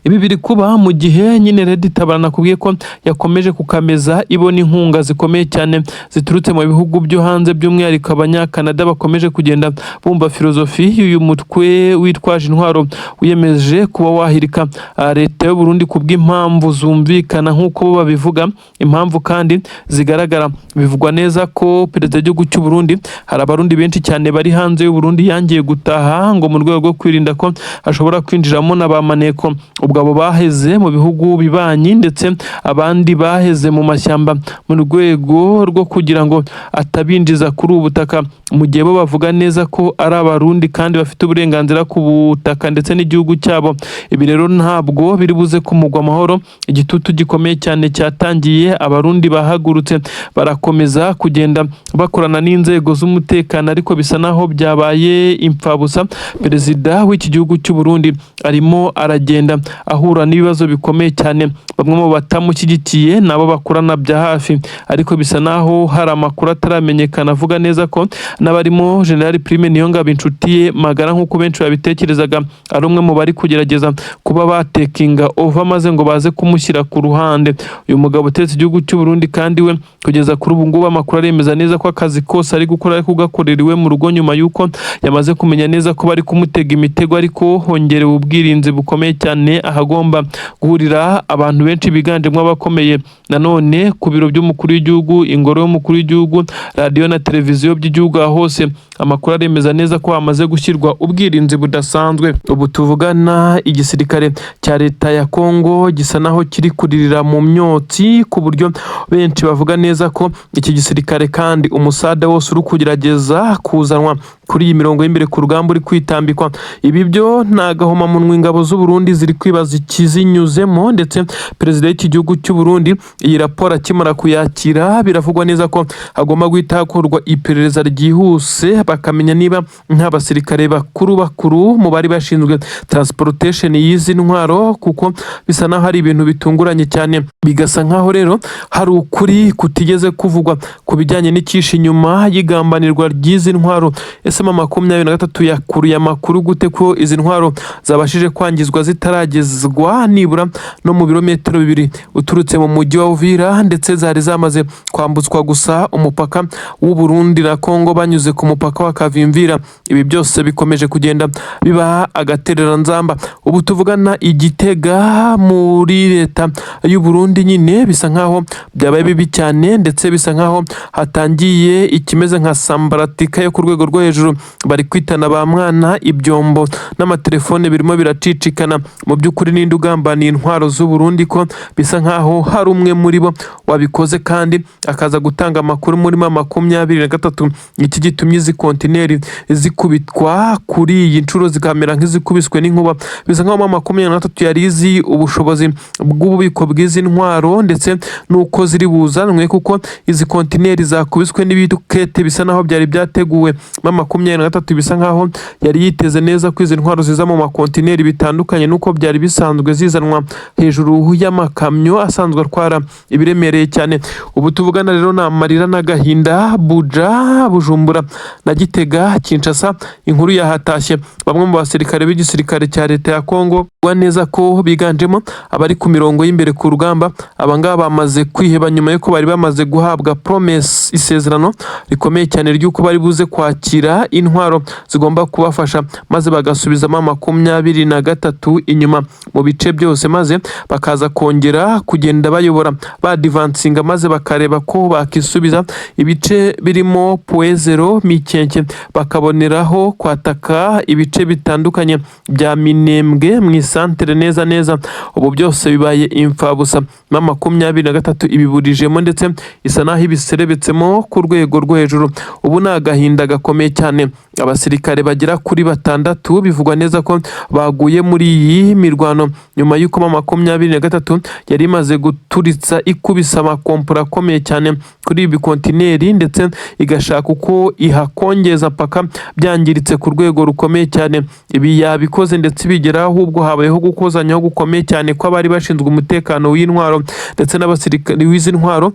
Ibi biri kuba mu gihe nyine Red Tabara nakubwiye ko yakomeje kukameza ibona inkunga zikomeye cyane ziturutse mu bihugu byo hanze, by'umwihariko Abanyakanada bakomeje kugenda bumva filozofi y'uyu mutwe witwaje intwaro wiyemeje kuba wahirika leta y'u Burundi ku bw'impamvu zumvikana nk'uko bo babivuga, impamvu kandi zigaragara. Bivugwa neza ko perezida w'igihugu cy'u Burundi, hari Abarundi benshi cyane bari hanze y'u Burundi yangiye gutaha ngo mu rwego rwo kwirinda ko hashobora kwinjiramo na ba maneko. Ubwo abo baheze mu bihugu bibanyi, ndetse abandi baheze mu mashyamba mu rwego rwo kugira ngo atabinjiza kuri ubu butaka, mu gihe bo bavuga neza ko ari Abarundi kandi bafite uburenganzira ku butaka ndetse n'igihugu cyabo. Ibi rero ntabwo biri buze kumugwa amahoro. Igitutu gikomeye cyane cyatangiye, Abarundi bahagurutse barakomeza kugenda bakorana n'inzego z'umutekano, ariko bisa naho byabaye impfabusa. Perezida w'iki gihugu cy'u Burundi arimo aragenda ahura n'ibibazo bikomeye cyane. Bamwe mu batamushyigikiye nabo bakorana bya hafi, ariko bisa naho hari amakuru ataramenyekana avuga neza ko n'abarimo General Prime Niyongabo, inshuti ye magara nk'uko benshi babitekerezaga, ari umwe mu bari kugerageza kuba batekinga over maze ngo baze kumushyira ku ruhande. Uyu mugabo utetse igihugu cy'u Burundi kandi we kugeza kuri ubu ngubu amakuru aremeza neza ko akazi kose ari gukora ari kugakorera iwe mu rugo, nyuma y'uko yamaze kumenya neza ko bari kumutega imitego, ariko hongerewe ubwirinzi bukomeye cyane ahagomba guhurira abantu benshi biganjemo abakomeye. Nanone ku biro by'umukuru w'igihugu, ingoro y'umukuru w'igihugu, radiyo na televiziyo by'igihugu, aho hose amakuru aremeza neza ko hamaze gushyirwa ubwirinzi budasanzwe. Ubu tuvugana igisirikare cya leta ya Kongo gisa naho kiri kuririra mu myotsi, ku buryo benshi bavuga neza ko iki gisirikare kandi umusada wose uri kugerageza kuzanwa kuri iyi mirongo y'imbere ku rugamba uri kwitambikwa. Ibi byo ni agahomamunwa. Ingabo z'u Burundi ziri kwibaza ikizinyuzemo, ndetse perezida w'iki gihugu cy'u Burundi iyi raporo akimara kuyakira biravugwa neza ko hagomba guhita hakorwa iperereza ryihuse. bakamenya niba nta basirikare bakuru bakuru mu bari bashinzwe transportation y'izi ntwaro, kuko bisa naho ari ibintu bitunguranye cyane. Bigasa nkaho rero hari ukuri kutigeze kuvugwa ku bijyanye n'icyishe inyuma y'igambanirwa ry'izi ntwaro. Ese M23 yakuruye amakuru gute ko izi ntwaro zabashije kwangizwa zitaragezwa nibura no mu birometero 2 uturutse mu mujyi wa Uvira, ndetse zari zamaze kwambutswa gusa umupaka w'u Burundi na Kongo banyuze ku mupaka wa Kavimvira? Ibi byose bikomeje kugenda biba agatereranzamba. Ubu tuvugana, igitega muri leta y'u Burundi nyine bisa nkaho byabaye bibi cyane, ndetse bisa nkaho hatangiye ikimeze nka sambaratika yo ku rwego rwo hejuru. Bari kwitana ba mwana, ibyombo n'amatelefone birimo biracicikana. Mu by'ukuri, ninde ugambaniye intwaro z'u Burundi, ko bisa nkaho hari umwe muri bo wabikoze kandi akaza gutanga amakuru muri M23? Iki gitumye izi kontineri zikubitwa kuri iyi nshuro zikamera nk'izikubiswe n'inkuba? Bisa nkaho M23 yari izi ubushobozi bw'ububiko bw'izi ntwaro ndetse n'uko ziri buzanwe, kuko izi kontineri zakubiswe n'ibikete bisa naho byari byateguwe. M23 bisa nkaho yari yiteze neza ko izi ntwaro ziza mu makontineri, bitandukanye n'uko byari bisanzwe zizanwa hejuru y'amakamyo asanzwe atwara ibiremereye cyane. Ubu tuvugana rero ni amarira n'agahinda. Buja, Bujumbura na Gitega, Kinshasa, inkuru yahatashye. Bamwe mu basirikare b'igisirikare cya leta ya Kongo, bivugwa neza ko biganjemo abari ku mirongo y'imbere ku rugamba, abangaba bamaze kwiheba nyuma y'uko bari bamaze guhabwa promesse, isezerano rikomeye cyane ry'uko bari buze kwakira intwaro zigomba kubafasha, maze bagasubizamo 23 inyuma mu bice byose, maze bakaza kongera kugenda bayobora badivansinga, maze bakareba ko bakisubiza ibice birimo Point Zéro, Mikenke, bakaboneraho kwataka ibice bitandukanye bya Minembwe mu isantere neza neza. Ubu byose bibaye imfabusa. M23 ibiburijemo, ndetse isa naho ibiserebetsemo ku rwego rwo hejuru. Ubu ni agahinda gakomeye cyane. Abasirikare bagera kuri batandatu bivugwa neza ko baguye muri iyi mirwano, nyuma y'uko M23 yari imaze guturitsa, ikubisa amakompora akomeye cyane kuri ibi kontineri, ndetse igashaka uko ihakongeza paka byangiritse ku rwego rukomeye cyane. Ibi yabikoze, ndetse bigera ahubwo habayeho gukozanyaho gukomeye cyane kw'abari bashinzwe umutekano w'intwaro ndetse n'abasirikare w'izi ntwaro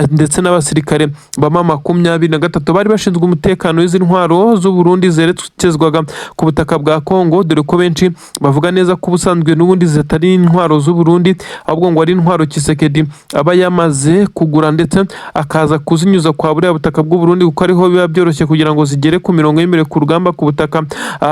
ndetse n'abasirikare ba M23 bari bashinzwe umutekano w'izi ntwaro z'u Burundi zerekezwaga ku butaka bwa Kongo, dore ko benshi bavuga neza ko ubusanzwe n'ubundi zitari intwaro z'u Burundi, ahubwo ngo ari intwaro Tshisekedi aba yamaze kugura, ndetse akaza kuzinyuza kwa buriya butaka bw'u Burundi, kuko ariho biba byoroshye kugira ngo zigere ku mirongo y'imbere ku rugamba ku butaka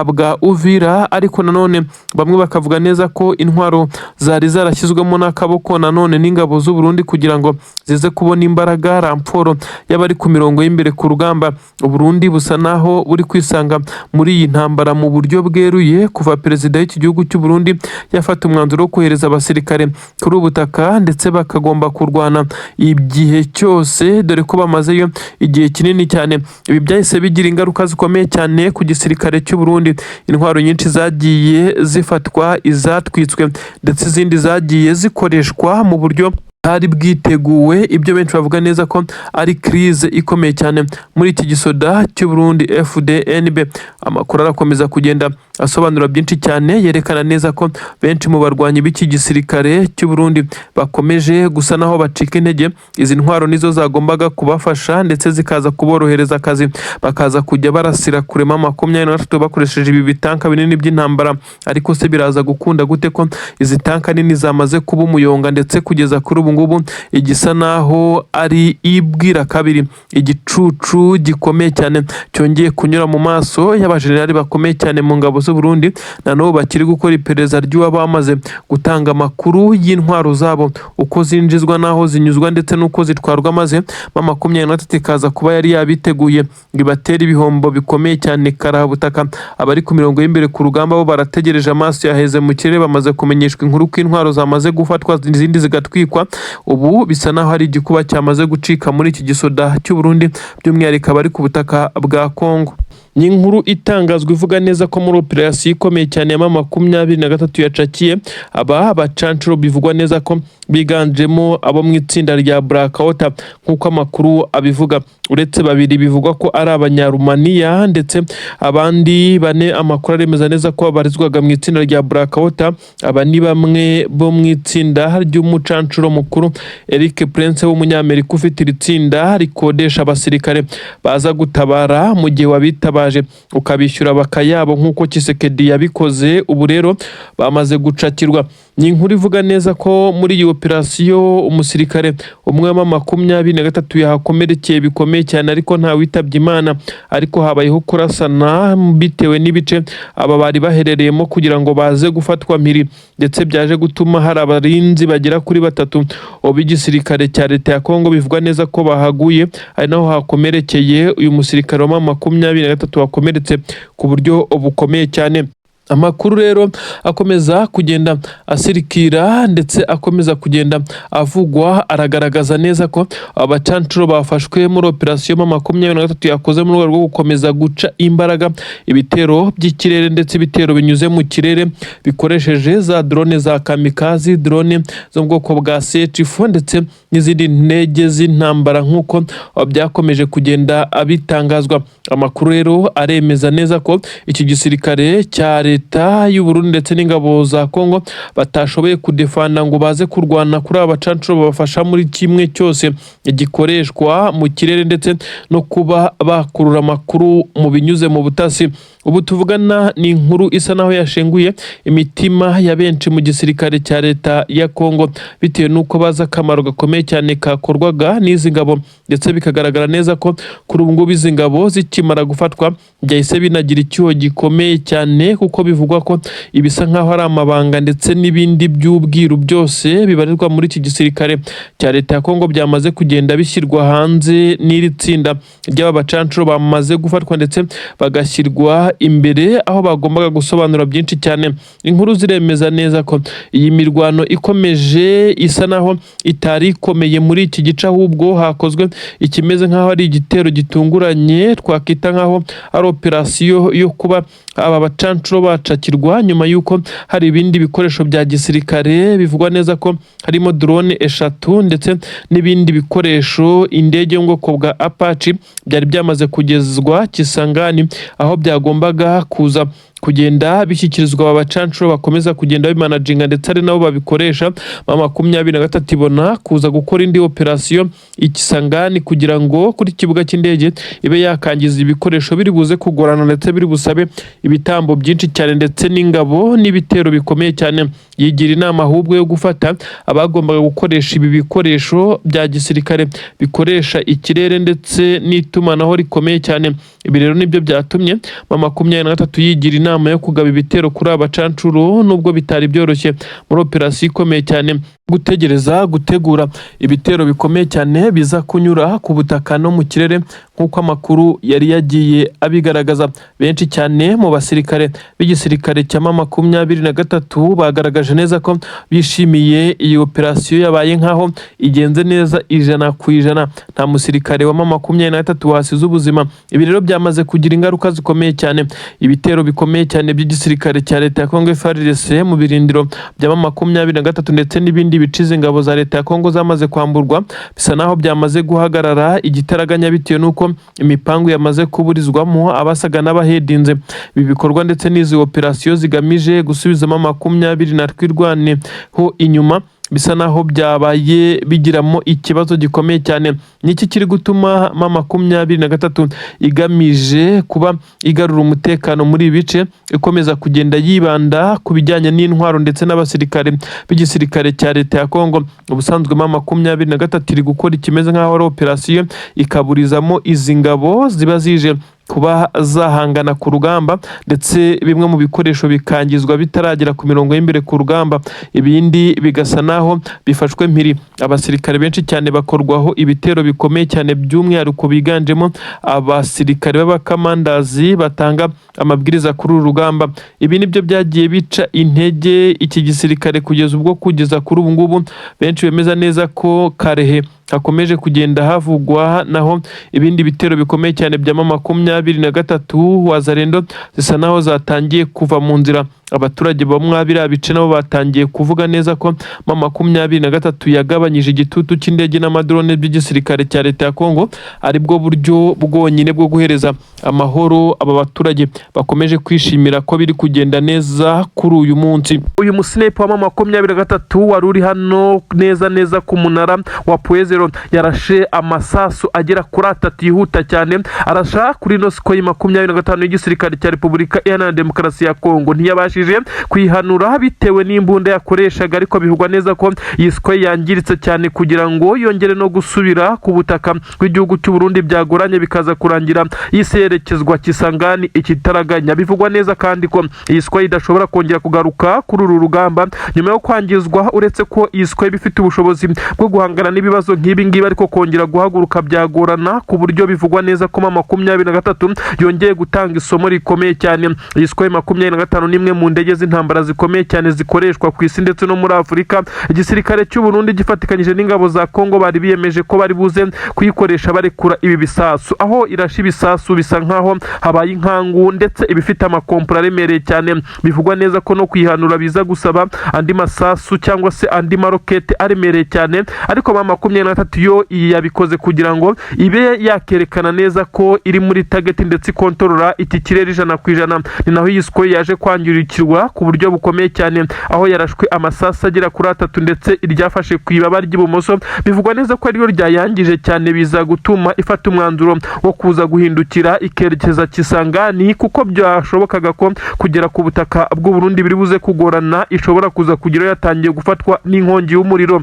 bwa Uvira. Ariko nanone bamwe bakavuga neza ko intwaro zari zarashyizwemo n'akaboko nanone n'ingabo z'u Burundi kugira ngo zize kubona imbaraga, renfort y'abari ku mirongo y'imbere ku rugamba. U Burundi busa naho buri kwisanga muri iyi ntambara mu buryo bweruye, kuva perezida w'iki gihugu cy'u Burundi yafata umwanzuro wo kohereza abasirikare kuri ubu butaka, ndetse bakagomba kurwana igihe cyose, dore ko bamazeyo igihe kinini cyane. Ibi byahise bigira ingaruka zikomeye cyane ku gisirikare cy'u Burundi. Intwaro nyinshi zagiye zifatwa, izatwitswe, ndetse izindi zagiye zikoreshwa mu buryo bwari bwiteguwe, ibyo benshi bavuga neza ko ari crise ikomeye cyane muri iki gisoda cy'u Burundi FDNB. Amakuru arakomeza kugenda asobanura byinshi cyane, yerekana neza ko benshi mu barwanyi b'iki gisirikare cy'u Burundi bakomeje gusa naho bacika intege. Izi ntwaro nizo zagombaga kubafasha, ndetse zikaza kuborohereza akazi, bakaza kujya barasira kure M23 bakoresheje ibi bitanka binini by'intambara. Ariko se biraza gukunda gute ko izi tanka nini zamaze kuba umuyonga, ndetse kugeza kuri ubu ngubu igisa naho ari ibwira kabiri, igicucu gikomeye cyane cyongeye kunyura mu maso y'abajenerali bakomeye cyane mu ngabo z'u Burundi, na n'ubu bakiri gukora iperereza ry'uwaba bamaze gutanga amakuru y'intwaro zabo, uko zinjizwa n'aho zinyuzwa, ndetse n'uko zitwarwa, maze M23 ikaza kuba yari yabiteguye ngo ibatere ibihombo bikomeye cyane karahabutaka? Abari ku mirongo y'imbere ku rugamba bo barategereje, amaso yaheze mu kirere, bamaze kumenyeshwa inkuru ko intwaro zamaze gufatwa, izindi zigatwikwa. Ubu bisa naho hari igikuba cyamaze gucika muri iki gisoda cy'u Burundi, by'umwihariko abari ku butaka bwa Kongo. Ni inkuru itangazwa ivuga neza ko muri operasiyo ikomeye cyane ya M23 yacakiye aba bacancuro, bivugwa neza ko biganjemo abo mu itsinda rya Blackwater nk'uko amakuru abivuga. Uretse babiri bivugwa ko ari Abanyarumaniya ndetse abandi bane amakuru aremeza neza ko babarizwaga mu itsinda rya Blackwater. Aba ni bamwe bo mu itsinda ry'umucancuro mukuru Eric Prince w'Umunyamerika, ufite iri tsinda rikodesha abasirikare baza gutabara mu gihe wabitabaje, ukabishyura bakayabo nk'uko Tshisekedi yabikoze. Ubu rero bamaze gucakirwa. Ni inkuru ivuga neza ko muri iyi operasiyo umusirikare umwe wa 23 yahakomerekeye bikomeye cyane, ariko nta witabye Imana, ariko habayeho kurasana bitewe n'ibice aba bari baherereyemo kugira ngo baze gufatwa mpiri, ndetse byaje gutuma hari abarinzi bagera kuri batatu b'igisirikare cya leta ya Kongo bivugwa neza ko bahaguye, ari naho hakomerekeye uyu musirikare wa 23 wakomeretse ku buryo bukomeye cyane. Amakuru rero akomeza kugenda asirikira ndetse akomeza kugenda avugwa aragaragaza neza ko abacancuro bafashwe muri operasiyo 23 yakoze mu rwego rwo gukomeza guca imbaraga ibitero by'ikirere, ndetse ibitero binyuze mu kirere bikoresheje za drone za kamikazi, drone zo mu bwoko bwa CH4 ndetse n'izindi ndege z'intambara, nk'uko byakomeje kugenda bitangazwa. Amakuru rero aremeza neza ko iki gisirikare cya leta y'u Burundi ndetse n'ingabo za Kongo batashoboye kudefanda ngo baze kurwana kuri aba bacancuro babafasha muri kimwe cyose gikoreshwa mu kirere, ndetse no kuba bakurura amakuru mu binyuze mu butasi. Ubu tuvugana ni inkuru isa naho yashenguye imitima ya benshi mu gisirikare cya leta ya Kongo, bitewe n'uko bazi akamaro gakomeye cyane kakorwaga n'izi ngabo, ndetse bikagaragara neza ko kuri ubu ngubu izi ngabo zikimara gufatwa byahise binagira icyuho gikomeye cyane, kuko bivugwa ko ibisa nk'aho ari amabanga ndetse n'ibindi by'ubwiru byose bibarirwa muri iki gisirikare cya leta ya Kongo byamaze kugenda bishyirwa hanze n'iri tsinda ry'aba bacancuro bamaze gufatwa, ndetse bagashyirwa imbere aho bagombaga gusobanura byinshi cyane. Inkuru ziremeza neza ko iyi mirwano ikomeje isa naho itari ikomeye muri iki gice, ahubwo hakozwe ikimeze nk'aho ari igitero gitunguranye, twakita nk'aho ari operasiyo yo kuba aba bacancuro bacakirwa, nyuma y'uko hari ibindi bikoresho bya gisirikare bivugwa neza ko harimo drone eshatu ndetse n'ibindi bikoresho, indege yo mu bwoko bwa Apache, byari byamaze kugezwa Kisangani, aho byagombaga kuza kugenda bishyikirizwa aba bacancuro bakomeza kugenda bimanaginga, ndetse ari nabo babikoresha. 23 ibona kuza gukora indi operasiyo i Kisangani kugira ngo kuri kibuga cy'indege ibe yakangiza ibikoresho biri buze kugorana, ndetse biri busabe ibitambo byinshi cyane ndetse n'ingabo n'ibitero bikomeye cyane. Yigira inama ahubwo yo gufata abagombaga gukoresha ibi bikoresho bya gisirikare bikoresha ikirere ndetse n'itumanaho rikomeye cyane. Ibi rero nibyo byatumye 23 yigira inama yo kugaba ibitero kuri aba bacancuro, nubwo bitari byoroshye, muri operasiyo ikomeye cyane, gutegereza gutegura ibitero bikomeye cyane biza kunyura ku butaka no mu kirere, nk'uko amakuru yari yagiye abigaragaza. Benshi cyane mu basirikare b'igisirikare cya 23 bagaragaje neza ko bishimiye iyi operasiyo yabaye nk'aho igenze neza 100%, nta musirikare wa 23 wasize ubuzima. Ibi rero byamaze kugira ingaruka zikomeye cyane. Ibitero bikomeye cyane by'igisirikare cya leta ya Kongo FARDC mu birindiro bya 23 ndetse n'ibindi bice izi ngabo za leta ya Kongo zamaze kwamburwa bisa naho byamaze guhagarara igitaraganya, bitewe n'uko imipangu yamaze kuburizwamo abasaga n'abahedinze ibi bikorwa ndetse n'izi operasiyo zigamije gusubizamo makumyabiri na twirwaneho inyuma, bisa naho byabaye bigiramo ikibazo gikomeye cyane. Niki kiri gutuma 23 igamije kuba igarura umutekano muri ibi bice ikomeza kugenda yibanda ku bijyanye n'intwaro ndetse n'abasirikare b'igisirikare cya leta ya Kongo? Ubusanzwe 23 iri gukora ikimeze nk'aho ari operasiyo ikaburizamo izi ngabo ziba zije kuba zahangana ku rugamba, ndetse bimwe mu bikoresho bikangizwa bitaragera ku mirongo y'imbere ku rugamba, ibindi bigasa naho bifashwe mpiri. Abasirikare benshi cyane bakorwaho ibitero bikomeye cyane, by'umwihariko biganjemo abasirikare b'abakamandazi batanga amabwiriza kuri uru rugamba. Ibi nibyo byagiye bica intege iki gisirikare kugeza ubwo kugeza kuri ubu ngubu benshi bemeza neza ko Karehe Hakomeje kugenda havugwa naho ibindi bitero bikomeye cyane bya M23. Wazalendo zisa naho zatangiye kuva mu nzira. Abaturage bamwe biriya bice nabo batangiye kuvuga neza ko M23 yagabanyije igitutu cy'indege n'amadrone by'igisirikare cya leta ya Kongo, aribwo buryo bwonyine bwo guhereza amahoro aba baturage bakomeje kwishimira ko biri kugenda neza kuri uyu munsi. Uyu musniper wa M23 wari uri hano neza neza ku munara wa Point Zéro yarashe amasasu agera kuri atatu yihuta cyane, arasha kuri ino Sukhoi 25 y'igisirikare cya Repubulika Iharanira Demokarasi ya Kongo. Ntiyabashije kuyihanura bitewe n'imbunda yakoreshaga, ariko bivugwa neza ko iyi Sukhoi yangiritse cyane. Kugira ngo yongere no gusubira ku butaka bw'igihugu cy'u Burundi byagoranye, bikaza kurangira yise yerekezwa Kisangani ikitaraganya. Bivugwa neza kandi ko iyi Sukhoi idashobora kongera kugaruka kuri uru rugamba nyuma yo kwangizwa. Uretse ko iyi Sukhoi iba ifite ubushobozi bwo guhangana n'ibibazo nk'ibi ngibi, ariko kongera guhaguruka byagorana, ku buryo bivugwa neza ko M23 yongeye gutanga isomo rikomeye cyane. Iyi Sukhoi 25 ni imwe mu ndege z'intambara zikomeye cyane zikoreshwa ku isi ndetse no muri Afurika. Igisirikare cy'u Burundi gifatikanyije n'ingabo za Kongo bari biyemeje ko bari buze kuyikoresha barekura ibi bisasu. Aho irashe ibisasu bisa nkaho habaye inkangu, ndetse ibifite amakompura aremereye cyane. Bivugwa neza ko no kuyihanura biza gusaba andi masasu cyangwa se andi marokete aremereye cyane. Ariko M23 yo iyi yabikoze kugira ngo ibe yakerekana neza ko iri muri target ndetse ikontorora iki kirere 100%. Ni naho iyi Sukhoi yaje kwangirikirwa ku buryo bukomeye cyane, aho yarashwe amasasu agera kuri atatu, ndetse iryafashe ku ibaba ry'ibumoso bivugwa neza ko ariryo ryayangije cyane, biza gutuma ifata umwanzuro wo kuza guhindukira ikerekeza Kisangani, kuko byashobokaga ko kugera ku butaka bw'u Burundi biri buze kugorana, ishobora kuza kugeraho yatangiye gufatwa n'inkongi y'umuriro.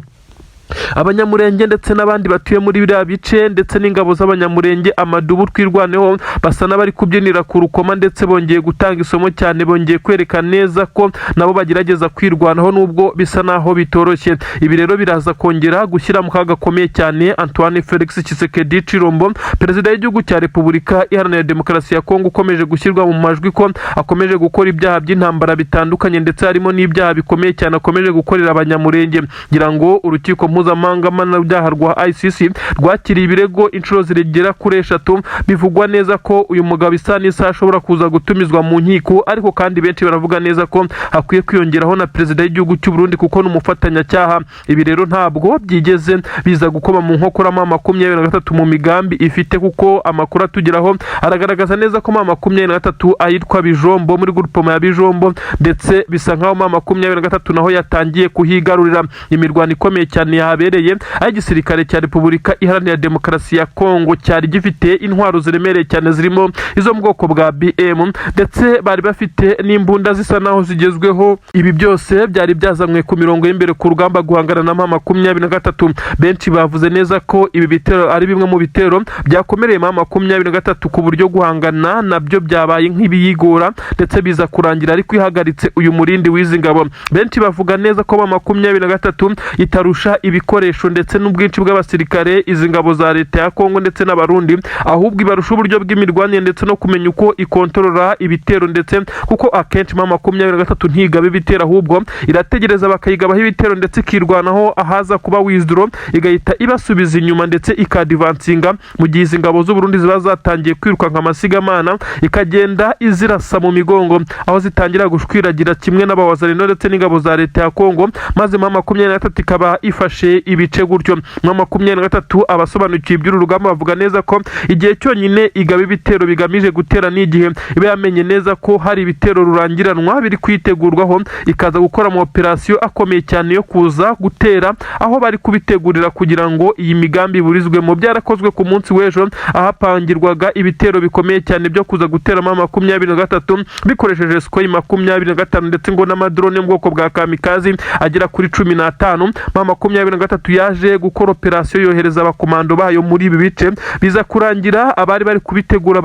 Abanyamurenge ndetse n'abandi batuye muri biriya bice, ndetse n'ingabo z'Abanyamurenge, amadubu, Twirwaneho, basa n'abari kubyinira ku rukoma, ndetse bongeye gutanga isomo cyane, bongeye kwereka neza ko nabo bagerageza kwirwanaho nubwo bisa naho bitoroshye. Ibi rero biraza kongera gushyira mu kaga gakomeye cyane Antoine Felix Tshisekedi Tshilombo, perezida w'igihugu cya Repubulika Iharanira Demokarasi ya Kongo, ukomeje gushyirwa mu majwi ko akomeje gukora ibyaha by'intambara bitandukanye, ndetse harimo n'ibyaha bikomeye cyane akomeje gukorera Abanyamurenge. Ngira ngo urukiko mpuzamahanga mpanabyaha rwa ICC rwakiriye ibirego inshuro zigera kuri eshatu. Bivugwa neza ko uyu mugabo isa n'isaha ashobora kuza gutumizwa mu nkiko, ariko kandi benshi baravuga neza ko hakwiye kwiyongeraho na perezida w'igihugu cy'u Burundi, kuko ni umufatanyacyaha. Ibi rero ntabwo byigeze biza gukoma mu nkokora M23 mu migambi ifite, kuko amakuru atugeraho aragaragaza neza ko M23 ayitwa Bijombo, muri groupement ya Bijombo, ndetse bisa nkaho M23 naho yatangiye kuhigarurira. Imirwano ikomeye cyane yahabereye, aho igisirikare cya Repubulika Iharanira Demokarasi ya Kongo cyari gifite intwaro ziremereye cyane, zirimo izo mu bwoko bwa BM, ndetse bari bafite n'imbunda zisa naho zigezweho. Ibi byose byari byazanywe ku mirongo y'imbere ku rugamba guhangana na M23. Benshi bavuze neza ko ibi bitero ari bimwe mu bitero byakomereye M23, ku buryo guhangana nabyo byabaye nk'ibiyigora, ndetse biza kurangira ariko ihagaritse uyu murindi w'izi ngabo. Benshi bavuga neza ko M23 itarusha ibikoresho ndetse n'ubwinshi bw'abasirikare izi ngabo za leta ya Kongo ndetse n'Abarundi, ahubwo ibarusha uburyo bw'imirwanire ndetse no kumenya uko ikontorora ibitero, ndetse kuko akenshi M23 ntigaba ibitero, ahubwo irategereza bakayigabaho ibitero, ndetse ikirwanaho ahaza kuba withdraw igahita ibasubiza inyuma, ndetse ikadivansinga mu gihe izi ngabo z'u Burundi ziba zatangiye kwirukanka amasigamana, ikagenda izirasa mu migongo aho zitangira gushwiragira kimwe n'abawazalendo ndetse n'ingabo za leta ya Kongo, maze M23 ikaba ifashe ibice gutyo. M23, abasobanukiwe iby'uru rugamba bavuga neza ko igihe cyonyine igaba ibitero bigamije gutera n'igihe iba yamenye neza ko hari ibitero rurangiranwa biri kwitegurwaho, ikaza gukora ama operasiyo akomeye cyane yo kuza gutera aho bari kubitegurira kugira ngo iyi migambi iburizwemo. Byarakozwe ku munsi w'ejo, ahapangirwaga ibitero bikomeye cyane byo kuza gutera M23 bikoresheje Sukhoi 25, ndetse ngo n'amadrone yo mu bwoko bwa kamikazi agera kuri 15. M23 yaje gukora operasiyo, yohereza abakomando bayo muri ibi bice, biza kurangira abari bari kubitegura